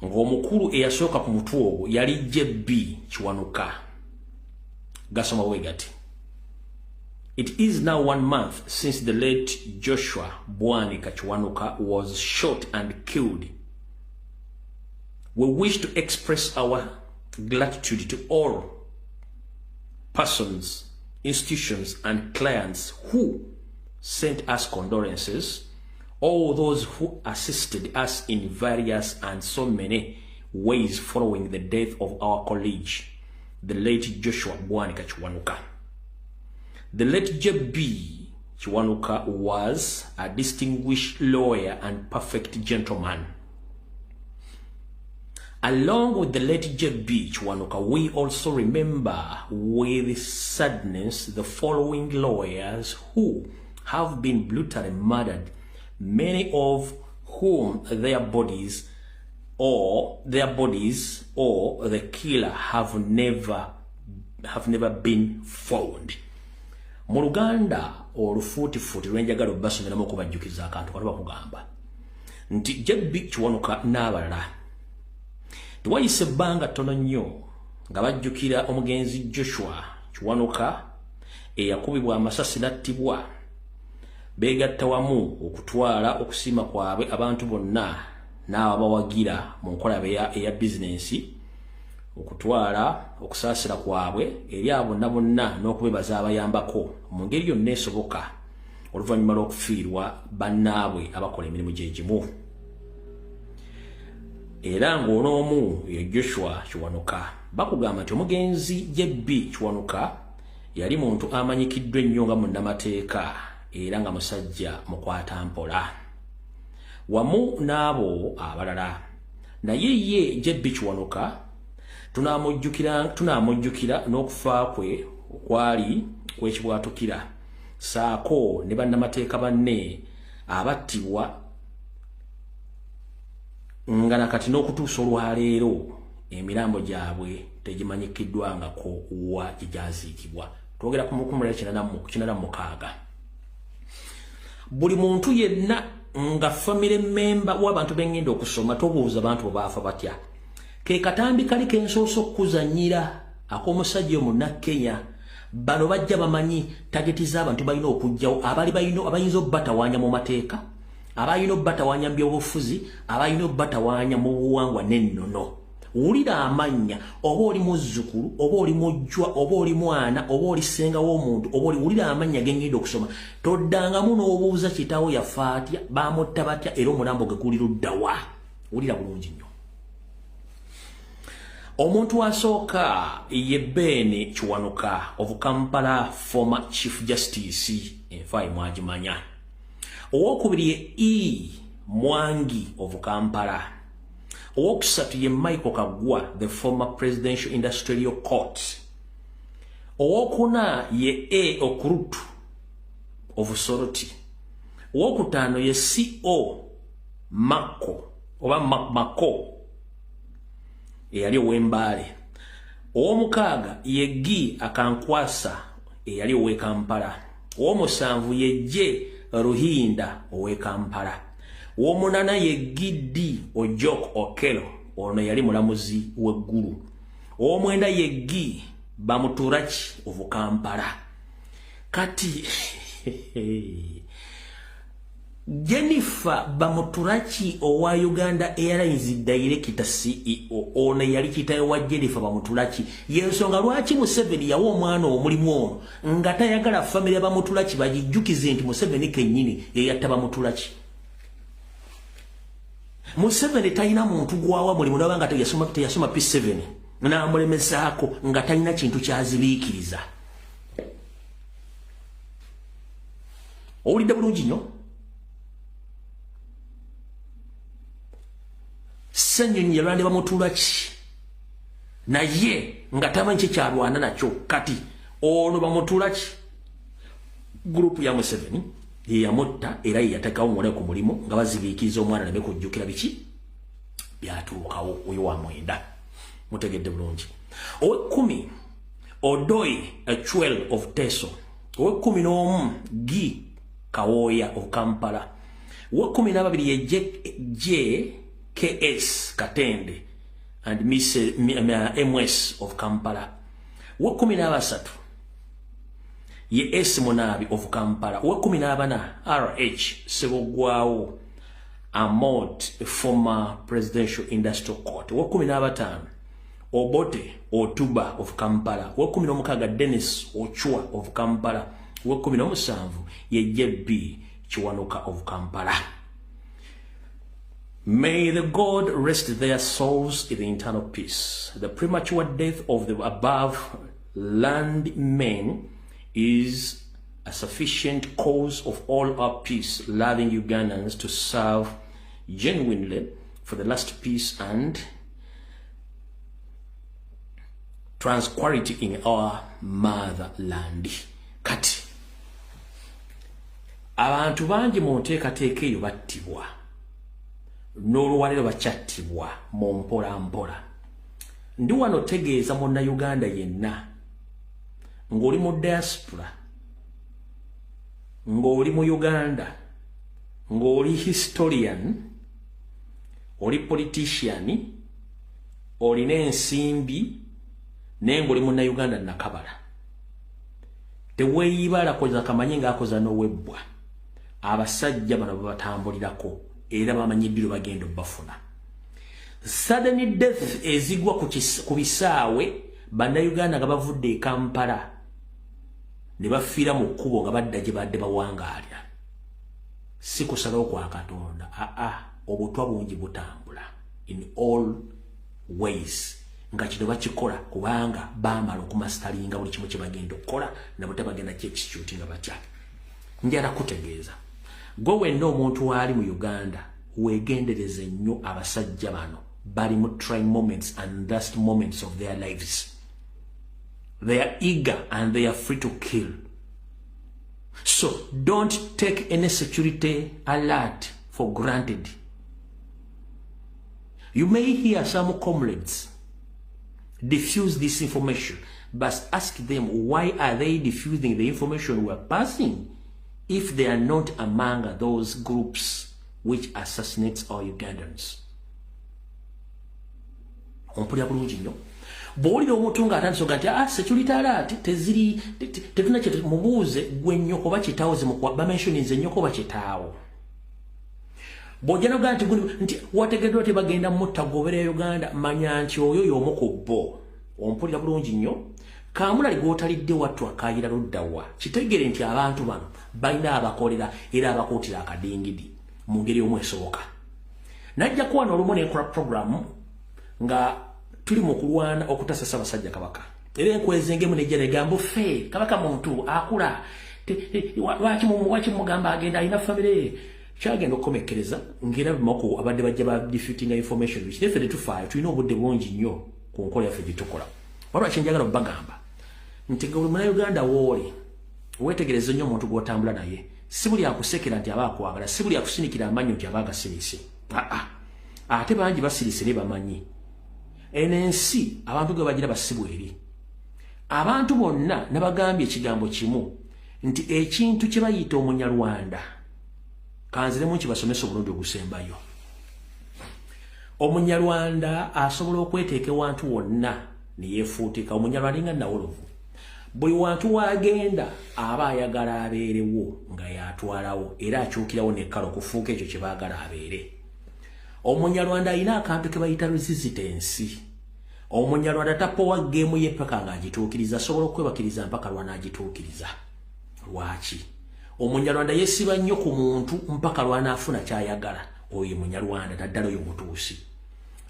ng'omukulu eyasooka ku mutwe ogwo yali JB Kiwanuka. Gasoma bwe gati: "It is now one month since the late Joshua Bwanika Kiwanuka was shot and killed. We wish to express our gratitude to all persons, institutions, and clients who sent us condolences, all those who assisted us in various and so many ways following the death of our colleague, the late Joshua Bwanika Kiwanuka. The late J.B. Kiwanuka was a distinguished lawyer and perfect gentleman. Along with the late J.B. Kiwanuka, we also remember with sadness the following lawyers who have been brutally murdered, many of whom their bodies or the killer have never been found." Mu Luganda olufuutifuuti lwenjagala obbasomeramu okubajjukiza akantu kano, bakugamba nti JB Kiwanuka n'abalala tewayise ebbanga ttono nnyo nga bajjukira omugenzi Joshua Kiwanuka eyakubibwa amasasi n'attibwa. Beegatta wamu okutwala okusiima kwabwe abantu bonna n'ababawagira mu nkola eya bizinensi, okutwala okusaasira kwabwe eri abo bonna bonna n'okubebaza abayambako mu ngeri yonna esoboka oluvannyuma lw'okufiirwa bannaabwe abakola emirimu gye gimu, era ng'onoomu ye Joshua Kiwanuka. Bakugamba nti omugenzi JB Kiwanuka yali muntu amanyikiddwa ennyo nga munnamateeka era nga musajja mukwatampola wamu n'abo abalala. Naye ye JB Kiwanuka tunamujjukira n'okufa kwe okwali kwekibwatukira, saako ne bannamateeka banne abattibwa nga nakati n'okutuusa olwaleero emirambo gyabwe tegimanyikiddwangako wa gye gyaziikibwa. Twogera ku 1986. Buli muntu yenna nga family member w'abantu bengenda okusoma, tobuuza bantu bwe baafa batya. Ke katambi kali kensoose okukuzannyira ak'omusajja omunnakenya Bano bajja bamanyi target z'abantu balina okujjawo, abali balina abayinza obbatawaanya mu mateeka, abalina obbatawaanya mu byobufuzi, abalina obbatawaanya mu buwangwa n'ennono. Wulira amannya, oba oli muzzukulu, oba oli mujjwa, oba oli mwana, oba oli ssenga w'omuntu, oba oli, wulira amannya ge ngenda okusoma. Toddangamu n'obuuza kitaawo yafa atya, baamutta batya, era omulambo gwe guli ludda wa. Wulira bulungi nnyo. Omuntu asooka ye Ben Kiwanuka of Kampala, former Chief Justice, enfa ye mwagimanya. Owokubiri ye E Mwangi of Kampala. Owokusatu ye Michael Kagwa, the former Presidential Industrial Court. Owokuna ye A Okurutu of Soroti. Owokutaano ye CO Mako oba Mako eyali ow'Embaale. Owomukaaga ye G Akankwasa eyali ow'e Kampala. Owomusanvu ye J Ruhinda ow'e Kampala. Owomunaana ye Gd Ojok Okello, ono yali mulamuzi w'eggulu. Owomwenda ye G Bamuturaki of Kampala. Kati Jennifer Bamuturaki owa Uganda Airlines Director CEO, ono yali kitaawe wa Jennifer Bamuturaki. Yensonga lwaki Museveni yawa omwana omulimu ono nga tayagala famire Bamutulaki bagijjukize nti Museveni kennyini yeyatta Bamutulaki. Museveni talina muntu gwawa mulimu naba nga teyasoma P7 n'amulemesaako nga talina kintu kyazibiikiriza. Owulidde bulungi nnyo. Ssenyonyi yalwande Bamutulaki naye nga tamanyi kyekyalwana nakyo. Kati ono Bamutulaki gurupu ya Museveni yeyamutta era yeyateekawo muwala ku mulimu nga bazibiikiriza omwana aleme kujjukira biki byatuukawo. Oyo wa mwenda, mutegedde bulungi. Ow'ekkumi Odoi Echwel of Teso. Ow'ekumi n'omu G Kawooya of Kampala. Ow'ekumi n'ababiri ye JKS Katende and Miss MS of Kampala. Ow'ekumi n'abasatu ye S Munabi of Kampala. Ow'ekumi n'abana RH Sebogwawo Amot, former Presidential Industrial Court. Ow'ekumi n'abataano Obote Otuba of Kampala. Ow'ekumi n'omukaaga Dennis Ochwa of Kampala. Ow'ekumi n'omusanvu ye JB Kiwanuka of Kampala. May the God rest their souls in the eternal peace. The premature death of the above land men is a sufficient cause of all our peace-loving Ugandans to serve genuinely for the last peace and tranquility in our motherland. Kati abantu bangi mu nteekateeka eyo battibwa, n'olwaleero bakyattibwa mu mpola mpola. Ndi wano tegeeza munnayuganda yenna ng'oli mu diaspora, ng'oli mu Uganda, ng'oli historian, oli politician, olina ensimbi, naye ng'oli munnayuganda nakabala, teweeyibala koza kamanyi ng'akoza n'owebbwa. Abasajja bano babatambulirako era bamanyi ddi lwe bagenda obbafuna. Sudden death ezigwa ku bisaawe, bannayuganda nga bavudde e Kampala ne bafiira mu kkubo nga badda gye badde bawangaalira, si kusalawo kwa Katonda. Aa, obutwa bungi butambula in all ways, nga kino bakikola kubanga baamala okumasteringa buli kimu kye bagenda okukola nabo tebagenda kyexecute nga batya. Njala kutegeeza gwe wenna omuntu waali mu Uganda, weegendereze nnyo abasajja bano bali mu trying moments and last moments of their lives. They are eager and they are free to kill, so don't take any security alert for granted. You may hear some comrades diffuse this information, but ask them, why are they diffusing the information we are passing if they are not among those groups which assassinates our Ugandans? Ompulira bulungi nnyo. Bw'owulira omuntu ng'atandise oga nti security alert teziri, tetuna kye, mubuuze gwe nnyoko oba kitaawo zimukuwa bamentioninze nnyoko oba kitaawo. Bw'ojja n'ogaa nti nti wategeddwa tebagenda mutta gobera Uganda, manya nti oyo y'omu ku bo. Ompulira bulungi nnyo. Kamulali gw'otalidde wattu akaayira ludda wa, kitegeere nti abantu bano balina abakolera era abakuutira akadingidi mu ngeri omu esoboka. Najja kuwana olumu nenkola programu nga tuli mu kulwana okutasa Ssaabasajja Kabaka, era enkwezengemu nejja negamba ffe Kabaka muntu akula, lwaki mugamba agenda alina famire. Kyagenda okukomekkereza ng'era bimako abadde bajja ba defeating information, which neffe tetufaayo, tulina obudde bungi nnyo ku nkola yaffe gye tukola. Waliwo kyenjagala obbagamba nti buli Munnayuganda wooli weetegereze nnyo omuntu gw'otambula naye. Si buli akusekera nti aba akwagala, si buli akusinikira amannyo nti aba agasirise. Aa, ate bangi basirise ne bamanyi eno ensi abantu ge bagira basibwa eri abantu bonna. Nabagambye ekigambo kimu nti ekintu kye bayita Omunyarwanda, kanziremu nkibasomesa obulungi ogusembayo. Omunyarwanda asobola okweteeka ewantu wonna neyefuutika. Omunyarwanda nga nawolovu, buli wantu wagenda aba ayagala abeerewo nga yatwalawo, era akyukirawo nekkala okufuuka ekyo kye baagala abeere. Omunyarwanda alina akantu ke bayita resistance. Omunyarwanda tapowa game ye paka ng'agituukiriza, asobola okwebakiriza mpaka lwanaagituukiriza. Lwaki Omunyarwanda yesiba nnyo ku muntu mpaka lwanaafuna kyayagala? Oyo Munyarwanda, naddala oyo Mutuusi.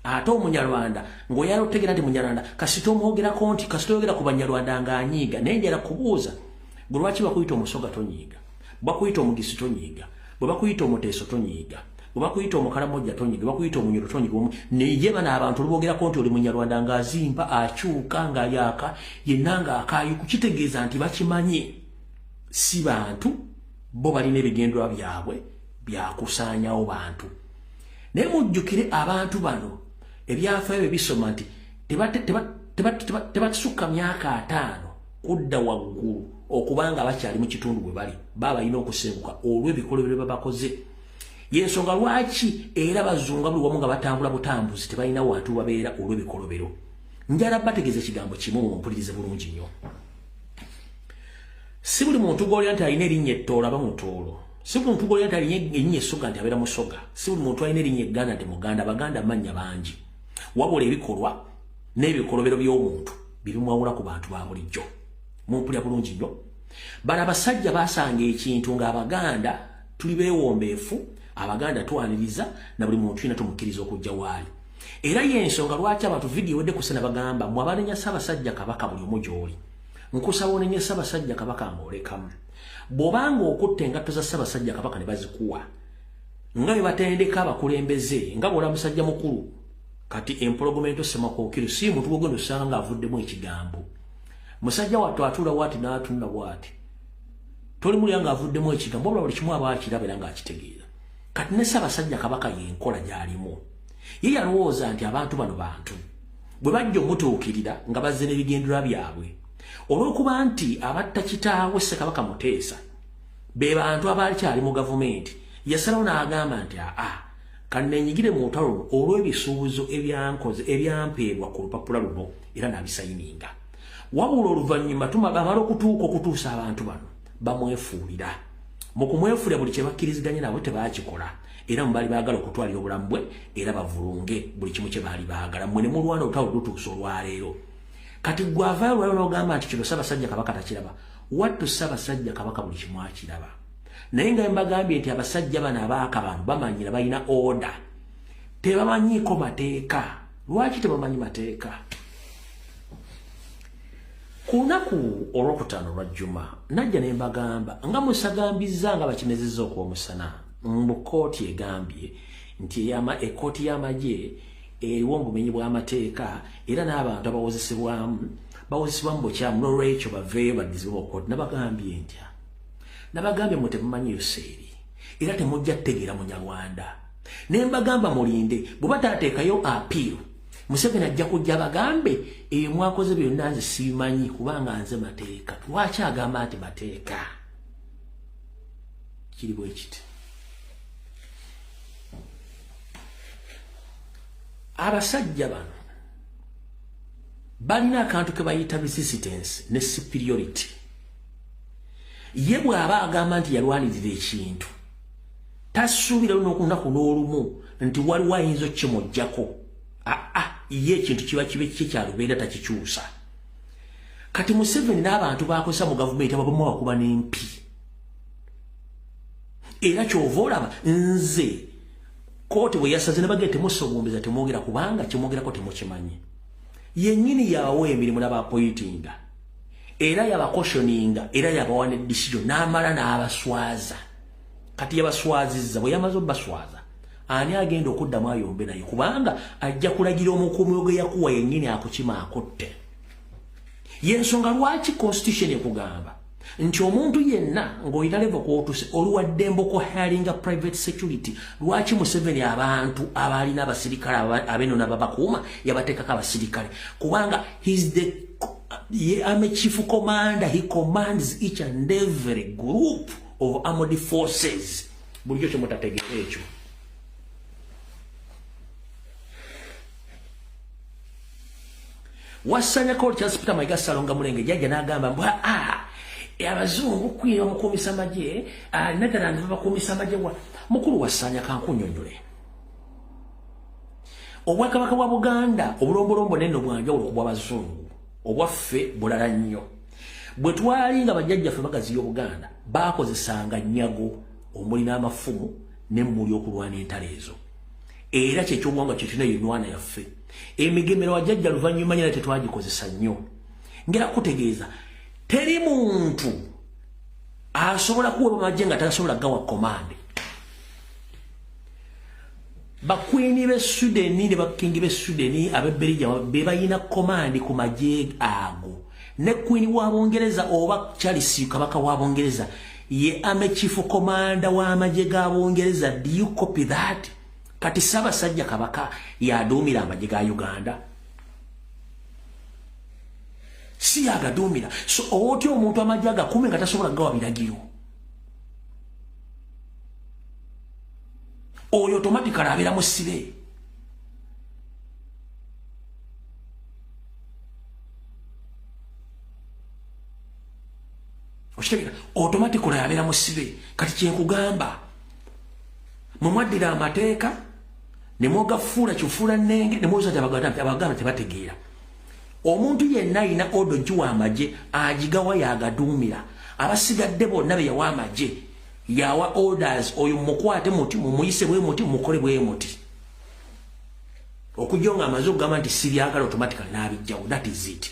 Ate Omunyarwanda ng'oyala otegeera nti Munyarwanda kasita omwogerako, nti kasita oyogera ku Banyarwanda ng'anyiiga. Naye njala kubuuza gwe, lwaki bakuyita Omusoga tonyiiga, bakuyita Omugisi tonyiiga, bwe bakuyita Omuteeso tonyiiga, bwe bakuyita Omukalamojja tonyiiga, bakuyita Omunyoro tonyiiga, naye bano abantu olwogerako nti oli Munyarwanda ng'azimba, akyuka, ng'ayaka yenna ng'akaayo? Kukitegeeza nti bakimanyi si bantu, bo balina ebigendwa byabwe byakusaanyawo bantu. Naye mujjukire abantu bano ebyafaayo bye bisoma nti tebatusukka myaka 50 kudda waggulu okubanga bakyali mu kitundu bwe bali, baba balina okusenguka olw'ebikolobero bye babakoze. Yensonga lwaki era bazunga buli wamu nga batambula butambuzi, tebalina wantu babeera olw'ebikolobero. Njala bategeeza ekigambo kimu, mumpulirize bulungi nnyo. Si buli muntu gw'olya nti alina erinnya Ettoolo aba Mutoolo, si buli muntu gw'olya nti alina erinnya Essoga nti abeera Musoga, si buli muntu alina erinnya Egganda nti Muganda. Abaganda mannya bangi, wabula ebikolwa n'ebikolobero by'omuntu bibimwawula ku bantu ba bulijjo. Mumpulira bulungi nnyo. Bano abasajja basanga ekintu ng'Abaganda tuli beewombeefu, Abaganda twaniriza na buli muntu yina tumukkiriza okujja waali. Era yensonga lwaki abantu vidiyo wedde kusena bagamba mwe abanenya Ssaabasajja Kabaka, buli omu gy'oli nkusaba onenye Ssaabasajja Kabaka ng'olekamu. Bw'obanga okutta engatto za Ssaabasajja Kabaka ne bazikuwa nga bwe batendeka abakulembeze, nga bw'ola musajja mukulu kati empologomento Ssemakookiro, si muntu gwogenda osanga ng'avuddemu ekigambo. Musajja wattu atuula bw'ati n'atunula bw'ati, tolimulya ng'avuddemu ekigambo, wabula buli kimu aba akiraba era ng'akitegeera. Kati ne Ssaabasajja Kabaka y'enkola gy'alimu. Ye yalowooza nti abantu bano bantu bwe bajja omutuukirira nga bazze n'ebigendererwa byabwe, olw'okuba nti abatta kitaawe Ssekabaka Muteesa be bantu abakyali mu gavumenti, yasalawo n'agamba nti aa, kanneenyigire mu lutalo luno olw'ebisuubizo ebyankoze ebyampeebwa ku lupapula luno, era n'abisayininga. Wabula oluvannyuma bamala okutuuka okutuusa abantu bano bamwefuulira. Mu kumwefuulira, buli kye bakkiriziganya nabo tebaakikola, era mu baali baagala okutwalira obulamu bwe era bavulunge buli kimu kye baali baagala. Mmwe ne mulwana olutalo lutuusa olwaleero. Kati gwavaayo olwaleero n'ogamba nti kino Ssaabasajja Kabaka takiraba. Wattu Ssaabasajja Kabaka buli kimu akiraba, naye nga mbagambye nti abasajja bano abaaka bano bamanyira, balina order, tebamanyiiko mateeka. Lwaki tebamanyi mateeka? Ku lunaku olwokutaano lwa jjuma najja ne mbagamba nga musagambizza nga bakimezezza okwomusana mbu kooti egambye nti ekkooti y'amagye eriwo obumenyi bw'amateeka, era n'abantu abawozesebwamu bawozesebwamu bukyamu, n'olwekyo baveeyo baddizibwe mu kooti. Nabagambye ntya? Nabagambye mwe temumanyi Yoseeri era temujja kutegeera Munyarwanda. Ne mbagamba mulinde, bwe bataateekayo appeal, Museveni ajja kujja bagambe ebyo mwakoze byonna nze sibimanyi kubanga nze mateeka. Lwaki agamba nti mateeka? Kiri bwe kiti, abasajja bano Balina akantu ke bayita resistance ne superiority. Ye bw'aba agamba nti yalwanirira ekintu, tasuubira luno n'olumu nti waliwo ayinza okukimuggyako. Aa, ye ekintu kiba kibe kye kyalubeera, takikyusa. Kati Museveni n'abantu bakozesa mu gavumenti ababamu bakuba n'empi. Era kyova olaba nze kooti bwe yasaze ne bagenda temusobombeza, temwogera, kubanga kyemwogerako temukimanyi. Yennyini yabawa emirimu n'abaappointinga, era yabacautioninga, era yabawa ne decision, n'amala n'abaswaza. Kati yabaswazizza, bwe yamaze obbaswaza, ani agenda okuddamu ayombe naye? Kubanga ajja kulagira omukuumi gwe yakuwa yennyini akukima akutte. Yensonga lwaki constitution ekugamba nti omuntu yenna ng'olina level kw'otuuse oli wa ddembe okuhiringa private security. Lwaki Museveni abantu abalina abasirikale ab'ennono ababakuuma yabateekako abasirikale? Kubanga he's the ye army chief commander, he commands each and every group of armed forces. Bulijjo kyemutategeera ekyo. Wasanyako Charles Peter Mayiga Ssalonga Mulenge jajja n'agamba mbu aa, abazungu kwira omukuumisa magye, Netherlands babakuumisa magye. Wa mukulu Wasanya, kankunyonyole, obwakabaka bwa Buganda obulombolombo nenno bwanjawulo ku bw'abazungu. Obwaffe bulala nnyo. Bwe twali nga bajjajjaffe bagaziya Obuganda, bakozesanga nnyago omuli n'amafumu n'emmuli okulwana entalo ezo. Era kyekyobuwangwa kyetulina, yenwana yaffe. Emigemero wajjajja luvannyuma nyina tetwagikozesa nnyo. Ngera kutegeeza, teri muntu asobola kuweba magye nga tasobola gawa command. Baqueen b'e Sweden ne baking b'e Sweden, ab'e Belgium be bayina command ku magye ago. Ne queen wa Bungereza oba Charles kabaka wa Bungereza ye army chief commander w'amagye ga Bungereza. Do you copy that? Kati Ssaabasajja Kabaka yaduumira amagye ga Uganda, si yagaduumira. So otya omuntu amagye agakume nga tasobola gawa biragiro? Oyo automatically abeera musibe. Okitegera? Automatically abeera musibe. Kati kyenkugamba, mwe mwaddira amateeka ne mwogafuula kifuula nnenge, ne muwoza nti Abaganda tebategeera. Omuntu yenna alina order giwa amagye, agigawa, yagaduumira. Abasigadde bonna be yawa amagye, yawa orders: oyo mukwate muti, mumuyise bwe muti, mukole bwe muti. Okujja nga amaze okugamba nti sibyagala, automatically n'abijjawo. That is it.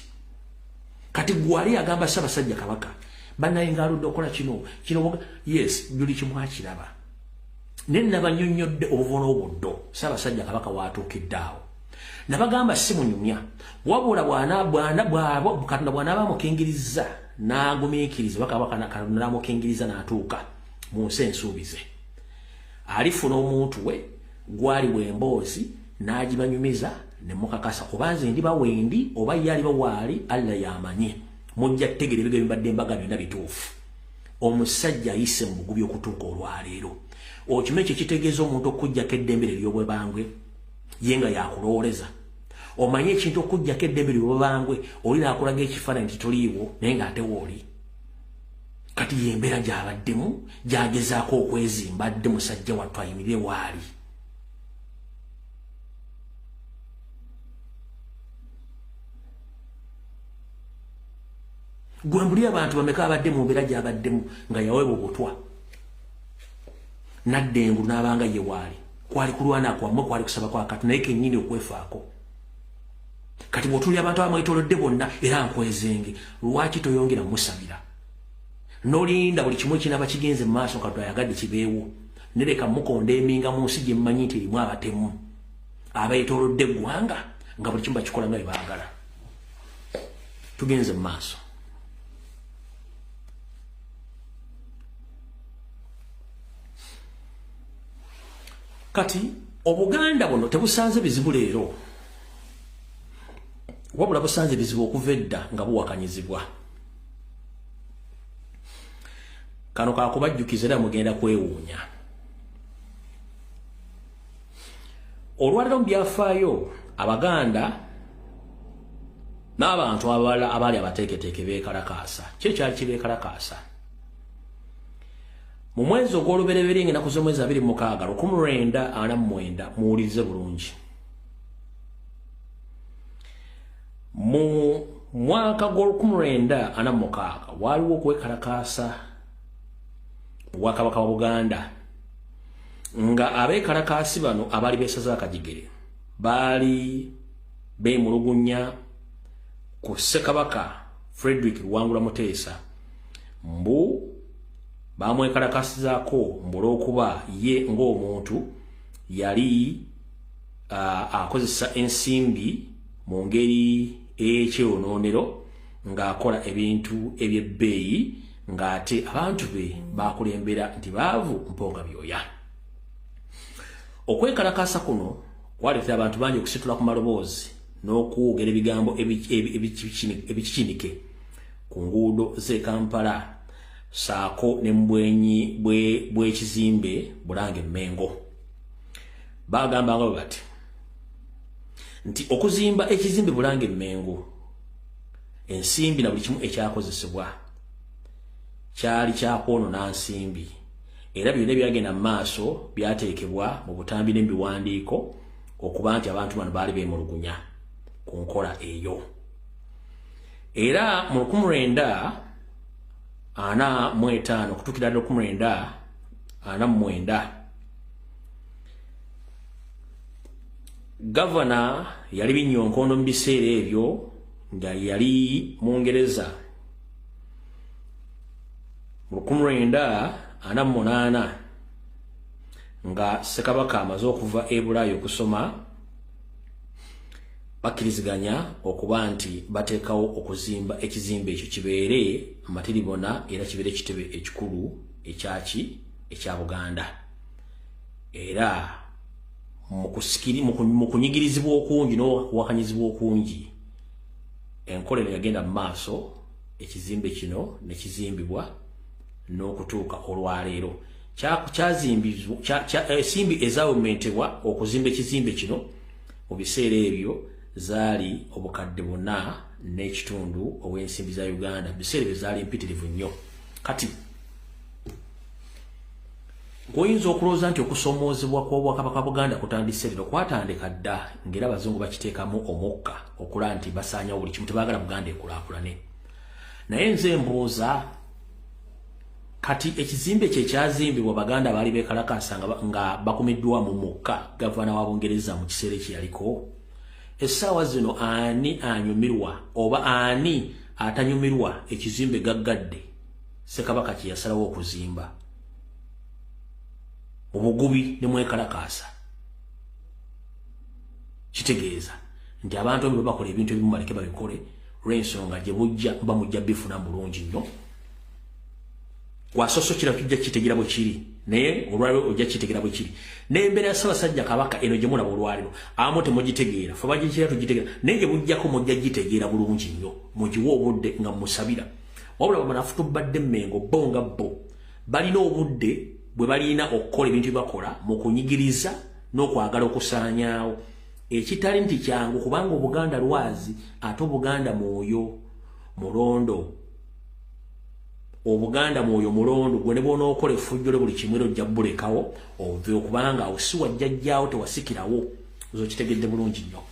Kati gwali agamba Ssaabasajja Kabaka bannaye ng'aludde okukola kino kino. Yes, buli kimu akiraba, naye nabanyonnyodde obuvo n'obuddo Ssaabasajja Kabaka waatuukidde awo. Nabagamba si munyumya, wabula Katonda bw'anaaba amukingiriza n'agumiikiriza, Katonda n'amukingiriza n'atuuka mu nsi ensuubize, alifuna omuntu we gwali w'emboozi n'agibanyumiza ne mukakasa. Oba nze ndiba wendi oba ye aliba waali, Allah yamanye. Mujja ttegera ebigo bibadde embaga byonna bituufu. Omusajja ayise mu bugubi okutuuka olwaleero. Okimanyi ekyo kitegeeza omuntu okuggyako eddembe ery'obwebangwe ye nga yakulowooleza? Omanye ekintu okuggyako eddembe ly'obwebangwe, oli naakulaga ekifaananyi nti toliiwo naye ng'ate wooli. Kati yembeera gy'abaddemu gy'agezaako okwezimba adde musajja wattu ayimirire waali. Gwe mbuli abantu bameka abadde mu mbeera gy'abaddemu nga yaweebwa obutwa nadda engulu n'abanga ye waali? Kwali kulwana kwammwe, kwali kusaba kwa kati naye kennyini okwefaako. Kati bw'otuulira abantu abamwetoolodde bonna era nkwezenge, lwaki toyongera musabira n'olinda buli kimu ekinaba kigenze mu maaso? Katonda ayagadde kibeewo, nereka mukonda eminga mu nsi gye mmanyi nti erimu abatemu abeetoolodde eggwanga nga buli kimu bakikola nga bwe baagala. Tugenze mu maaso. Kati Obuganda buno tebusanze bizibu leero, wabula busanze bizibu okuva edda nga buwakanyizibwa. Kano kakubajjukiza era mugenda kwewuunya. Olwaliro mu byafaayo, Abaganda N'abantu abalala abaali abateeketeeke beekalakaasa. Ki ekyali kibeekalakaasa? Mu mwezi ogw'olubereberye ng'ennaku z'omwezi 26 1949, muwulirize bulungi. Mu mwaka gw'ol 1946 waaliwo okwekalakaasa mu Bwakabaka bwa Buganda, nga abeekalakaasi bano abaali beesaze akajigere baali beemulugunya ku Ssekabaka Frederick Luwangula Muteesa, mbu bamwekalakasizaako mbu olw'okuba ye ng'omuntu yali akozesa ensimbi mu ngeri ey'ekyeyonoonero ng'akola ebintu eby'ebbeeyi, ng'ate abantu be bakulembera nti baavu mponga byoya. Okwekalakasa kuno kwaleetera abantu bangi okusitula ku maloboozi n'okwogera ebigambo ebikikinike ku nguudo z'e Kampala saako ne mu bwenyi bw'ekizimbe Bulange Mmengo. Bagamba nga bwe bati nti okuzimba ekizimbe Bulange Mmengo, ensimbi na buli kimu ekyakozesebwa kyali kyakwonona nsimbi, era byonna ebyagenda mu maaso byateekebwa mu butambi n'ebiwandiiko okuba nti abantu bano baali beemulugunya ku nkola eyo. Era mu 1945 okutuukira ddala 1949, gavana yali Binyonkondo mu biseera ebyo nga yali Mungereza. Mu 1948 nga Ssekabaka amaze okuva e Bulaaya okusoma, bakkiriziganya okuba nti bateekawo okuzimba ekizimbe ekyo kibeere amatiribona era kibeere ekitebe ekikulu ekyaki ekya Buganda. Era mu kunyigirizibwa okungi n'okuwakanyizibwa okungi, enkola eno yagenda mu maaso, ekizimbe kino ne kizimbibwa n'okutuuka olwaleero. Ensimbi ezaawumentebwa okuzimba ekizimbe kino mu biseera ebyo zaali 4.5 obukadde obw'ensimbi za Uganda. Biseera ebyo zaali mpitirivu nnyo. Kati ng'oyinza okulowooza nti okusoomoozebwa kw'Obwakabaka Buganda kutandise leero, kwatandika dda, ng'era abazungu bakiteekamu omukka okulaba nti basaanyawo buli kimu, tebaagala Buganda ekulaakulane. Naye nze mbuuza, kati ekizimbe kye kyazimbibwa Baganda baali beekalakaasa nga bakumiddwa mu mukka gavana wa Bungereza mu kiseera ekyaliko, essaawa zino ani anyumirwa oba ani atanyumirwa ekizimbe gaggadde Ssekabaka kye yasalawo okuzimba mu bugubi ne mwekalakaasa? Kitegeeza nti abantu abo bakola ebintu ebimu baleke babikole, olw'ensonga gye bujja bamujja bifuna bulungi nnyo. Wasoso kira tujja kitegeera bwe kiri, naye olwaliro ojja kitegeera bwe kiri. N'embeera ya Ssaabasajja Kabaka eno gye mulaba olwaliro abamu temugitegeera, fe bagikira tugitegeera, naye gye bujjako mujja gitegeera bulungi nnyo. Mugiwe obudde nga musabira. Wabula bamanafu tubadde Mmengo bo nga bo balina obudde bwe balina okukola ebintu bye bakola mu kunyigiriza n'okwagala okusaanyaawo, ekitali nti kyangu, kubanga Obuganda lwazi, ate Obuganda mwoyo mulondo. Obuganda mwoyo mulondo, gwe ne bw'onookola effujjo lyo buli kimu era ojja bulekawo ove, okubanga awo si wajjajjaawo, tewasikirawo. Ozo kitegedde bulungi nnyo.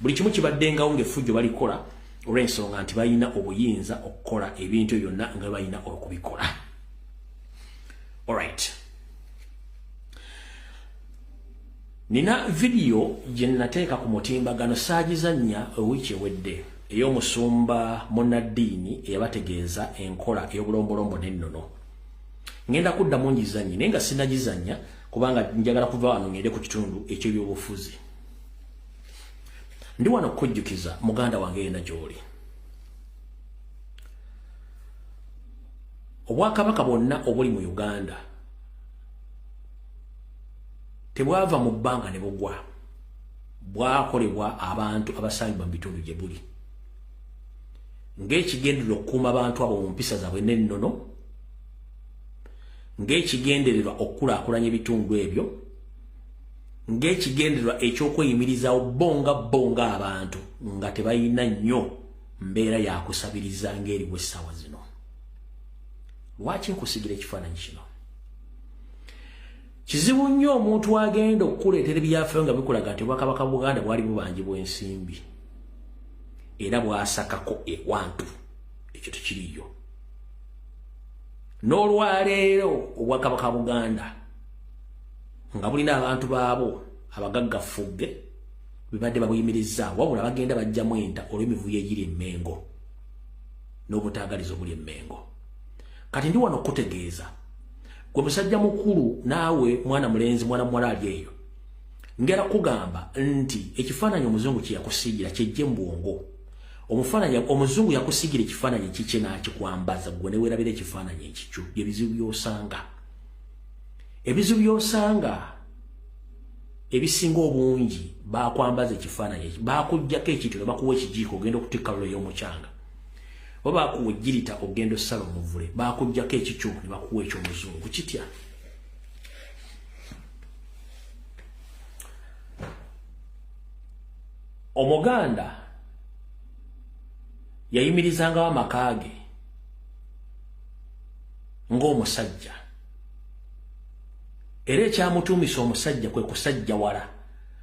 Buli kimu kibaddengawo ng'effujjo balikola olw'ensonga nti balina obuyinza okukola ebintu byonna nga balina okubikola. Alright, nina vidiyo gye nateeka ku mutimbagano, saagizannya ewiiki ewedde, ey'omusumba munnaddiini eyabategeeza enkola ey'obulombolombo n'ennono. Ngenda kuddamu ngizannye, naye nga sinnagizannya kubanga njagala kuva wano ngende ku kitundu eky'ebyobufuzi. Ndi wano okukujjukiza, muganda wange yena gy'oli, Obwakabaka bwonna obuli mu Uganda tebwava mu bbanga ne bugwa, bwakolebwa abantu abasangibwa mu bitundu gye buli ng'ekigendererwa okukuuma abantu abo mu mpisa zaabwe n'ennono, ng'ekigendererwa okukulaakulanya ebitundu ebyo, ng'ekigendererwa ekyokweyimirizaawo bo nga bo ng'abantu nga tebalina nnyo Mbeera yakusabiriza ng'eriwo essaawa zino. Lwaki nkusigira ekifaananyi kino? Kizibu nnyo omuntu agenda okukuleetera ebyafaayo nga bikulaga nti Obwakabaka Buganda bwali bubanjibwa ensimbi era bwasakako ewantu. Ekyo tekiriiyo. N'olwaleero Obwakabaka Buganda nga bulina abantu baabo abagagga ffugge bibadde babuyimirizza, wabula bagenda bajjamu enta olw'emivuyo egiri emmengo n'obutaagaliza obuli emmengo. Kati ndi wano okutegeeza gwe musajja mukulu, naawe mwana mulenzi, mwana muwala ali eyo, ngera kugamba nti ekifaananyi omuzungu kye yakusiigira kyejje mu bwongo. Omuzungu yakusiigira ekifaananyi kikye n'akikwambaza, gwe ne weerabira ekifaananyi ekikyo. Bye bizibu by'osanga. Ebizibu by'osanga ebisinga obungi, bakwambaza ekifaananyi, bakuggyako ekintu ne bakuwa ekijiiko ogenda okutikka lolo ey'omukyanga, oba bakuwa ejjirita ogenda osala omuvule. Bakuggyako ekikyo ne bakuwa ekyomuzungu. Kitya? Omuganda yayimirizangawo amaka ge ng'omusajja, era ekyamutuumisa omusajja kwe kusajjawala,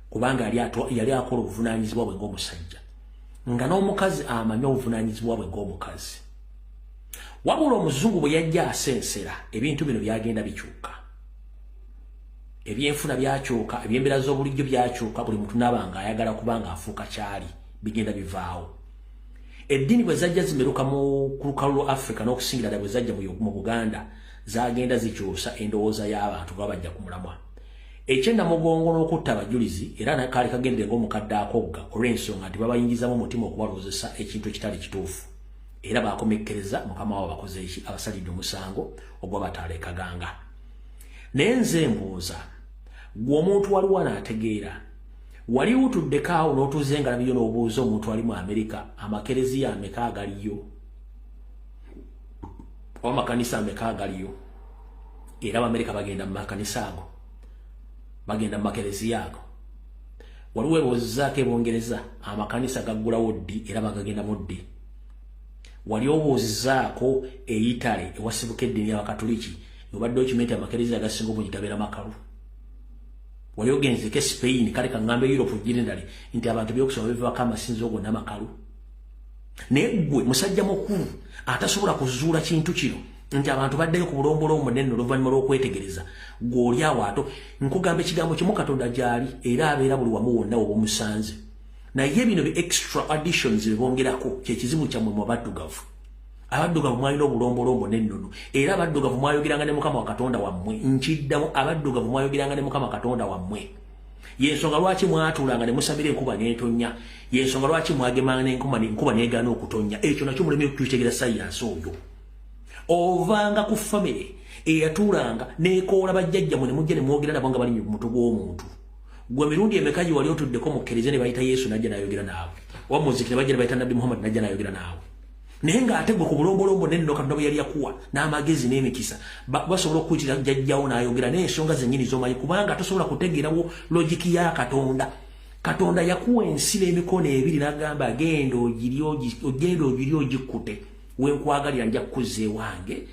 kubanga yali akola obuvunaanyizibwa bwe ng'omusajja, nga n'omukazi amanyi obuvunaanyizibwa bwe ng'omukazi. Wabula omuzungu bwe yajja asensera, ebintu bino byagenda bikyuka. Ebyenfuna byakyuka, ebyembeera z'obulijjo byakyuka, buli muntu naaba nga ayagala kubanga afuuka kyali, bigenda bivaawo. Eddiini bwe zajja zimeruka mu lukalu lwa Africa, n'okusingira ddala bwe zajja mu Buganda, zagenda zikyusa endowooza y'abantu nga bajja ku mulamwa. Ekyennamugongo n'okutta abajulizi era kaali kagendere ng'omukadde akogga, olw'ensonga nti babayingizamu omutima okubalowoozesa ekintu ekitali kituufu, era bakomekkereza mukama waabwe bakoze eki? Abasalidde omusango ogwabataala ekaganga. Naye nze mbuuza gwe omuntu waliwo anaategeera, wali utuddeko awo n'otuuza engalabiyo n'obuuza omuntu ali mu Amerika, amakereziya ameka agaliyo oba amakanisa ameka agaliyo? Era Abamerika bagenda mu makanisa ago, bagenda mu makereziya ago. Waliwo ebuuzizaako ebungereza amakanisa gaggulawo ddi era bagagendamu ddi? Wali obuuzizaako e Italy ewasibuka eddiini y'Abakatuliki, obadde okimanyi nti amakereziya agasinga obungi gabeera makalu? Wali ogenzeko e Spain, kale kaŋŋambe Europe generally, nti abantu byokusoma bivaako amasinzo gonna makalu? Naye ggwe musajja mukulu atasobola kuzuula kintu kino nti abantu baddeyo ku bulombolombo nenne oluvannyuma lw'okwetegereza, gw'oli awo ato nkugamba ekigambo kimu: Katonda gy'ali era abeera buli wamu wonna woba omusanze. Naye bino bi extra additions bebongerako kyekizibu kyammwe mu abaddugavu. Abaddugavu mwalina obulombolombo n'ennono, era abaddugavu mwayogeranga ne Mukama wa Katonda wammwe. Nkiddamu, abaddugavu mwayogeranga ne Mukama Katonda wammwe. Yensonga lwaki mwatuulanga ne musabira enkuba n'etonnya, yensonga lwaki mwagemanga n'enkuba n'egaana okutonnya. Ekyo nakyo muleme okukitegera sayansi oyo. Ovanga ku famire eyatuulanga n'ekoola bajjajjammwe ne mujja ne mwogera nabo nga bali mu mutwe gw'omuntu. Gwe mirundi emeka gye wali otuddeko mu kkereziya ne bayita Yesu najja n'ayogera naawe, oba muziki ne bajja ne bayita Nabbi Muhammad najja n'ayogera naawe? Naye ng'ate gwe ku bulombolombo nenno Katonda bwe yali yakuwa n'amagezi n'emikisa, basobola okuyitira jjajjawo n'ayogera n'ensonga zennyini z'omanyi, kubanga tosobola kutegeerawo logic ya Katonda. Katonda yakuwa ensi n'emikono ebiri n'agamba, "Genda ogenda ogiri ogikkute, wenkwagalira nja kukuzza ewange,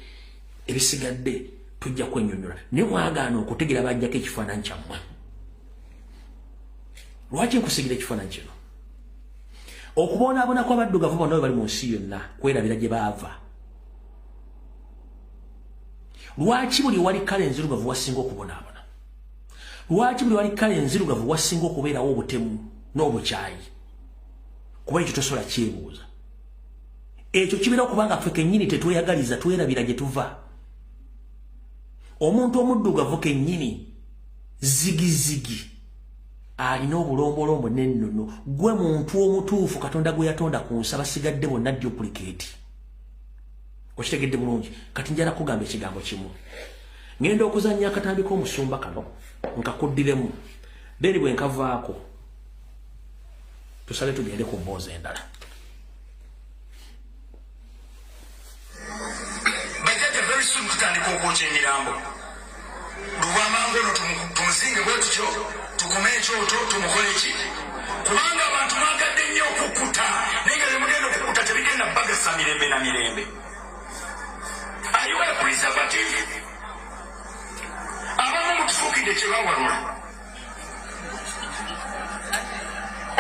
ebisigadde tujja kwenyonyola." Naye mwagaana okutegeera, bajjako ekifaananyi kyammwe. Lwaki nkusigira ekifaananyi kino? Okubonaabona kw'abaddugavu bonna bwe bali mu nsi yonna kwerabira gye baava. Lwaki buli wali kale enzirugavu wasinga okubonaabona? Lwaki buli wali kale enzirugavu wasinga okubeerawo obutemu n'obukyayi? Kuba ekyo tosobola kyebuuza. Ekyo kibeera okubanga ffe kennyini tetweyagaliza, twerabira gye tuva. Omuntu omuddugavu kennyini zigizigi alina obulombolombo n'ennono. Gwe muntu omutuufu Katonda gwe yatonda ku nsi, abasigadde bonna duplicate. Okitegedde bulungi? Kati njala kugamba ekigambo kimu. Ngenda okuzannya akatambi k'omusumba kano nkakuddiremu, then bwe nkavaako tusale tugende ku mboozi endala. Bajjajja, very soon tutandika okwokya emirambo. Lubwamangu ono tumuzinge bwe tutyo, tukume ekyoto, tumukole ki? Kubanga abantu mwagadde nnyo okukkuta, naye nga bemugenda okukkuta. kye bawalula.